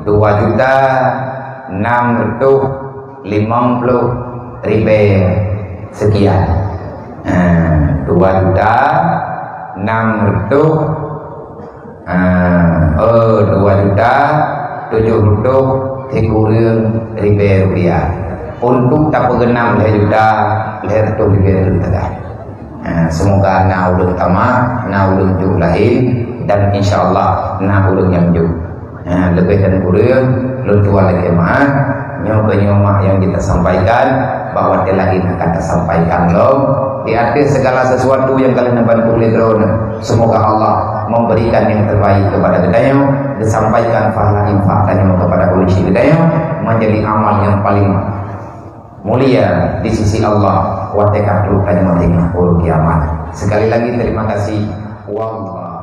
dua juta enam reutôh limong ploh ribèe seukian. Ha, dua juta enam reutôh, ha, oh, dua juta tujoh reutôh sikureueng ribèe rupiah. Untuk tapeugeunam lhèe juta lhèe reutôh ribèe rupiah. Ha, semoga na ulôn tamah, na ulôn jok laén, dan insya Allah na ulôn nyang jok. Ha, leubeh dan kureueng, lôn tuan lakèe meu'ah. Nyoe keuh nyoe mah nyang jeuet tasampaikan, bak watèe laén akan tasampaikan lom. Di ateueh segala sesuatu nyang ka lheueh neubantu lé droeneuh, semoga Allah memberikan yang terbaik kepada geutanyoe, geusampaikan pahala infak tanyoe kepada ureueng syik geutanyoe, menjadi amal yang paling mulia di sisi Allah watèe ka trok tanyoe di uroe kiamat. Sekali lagi, terima kasih. Wallah.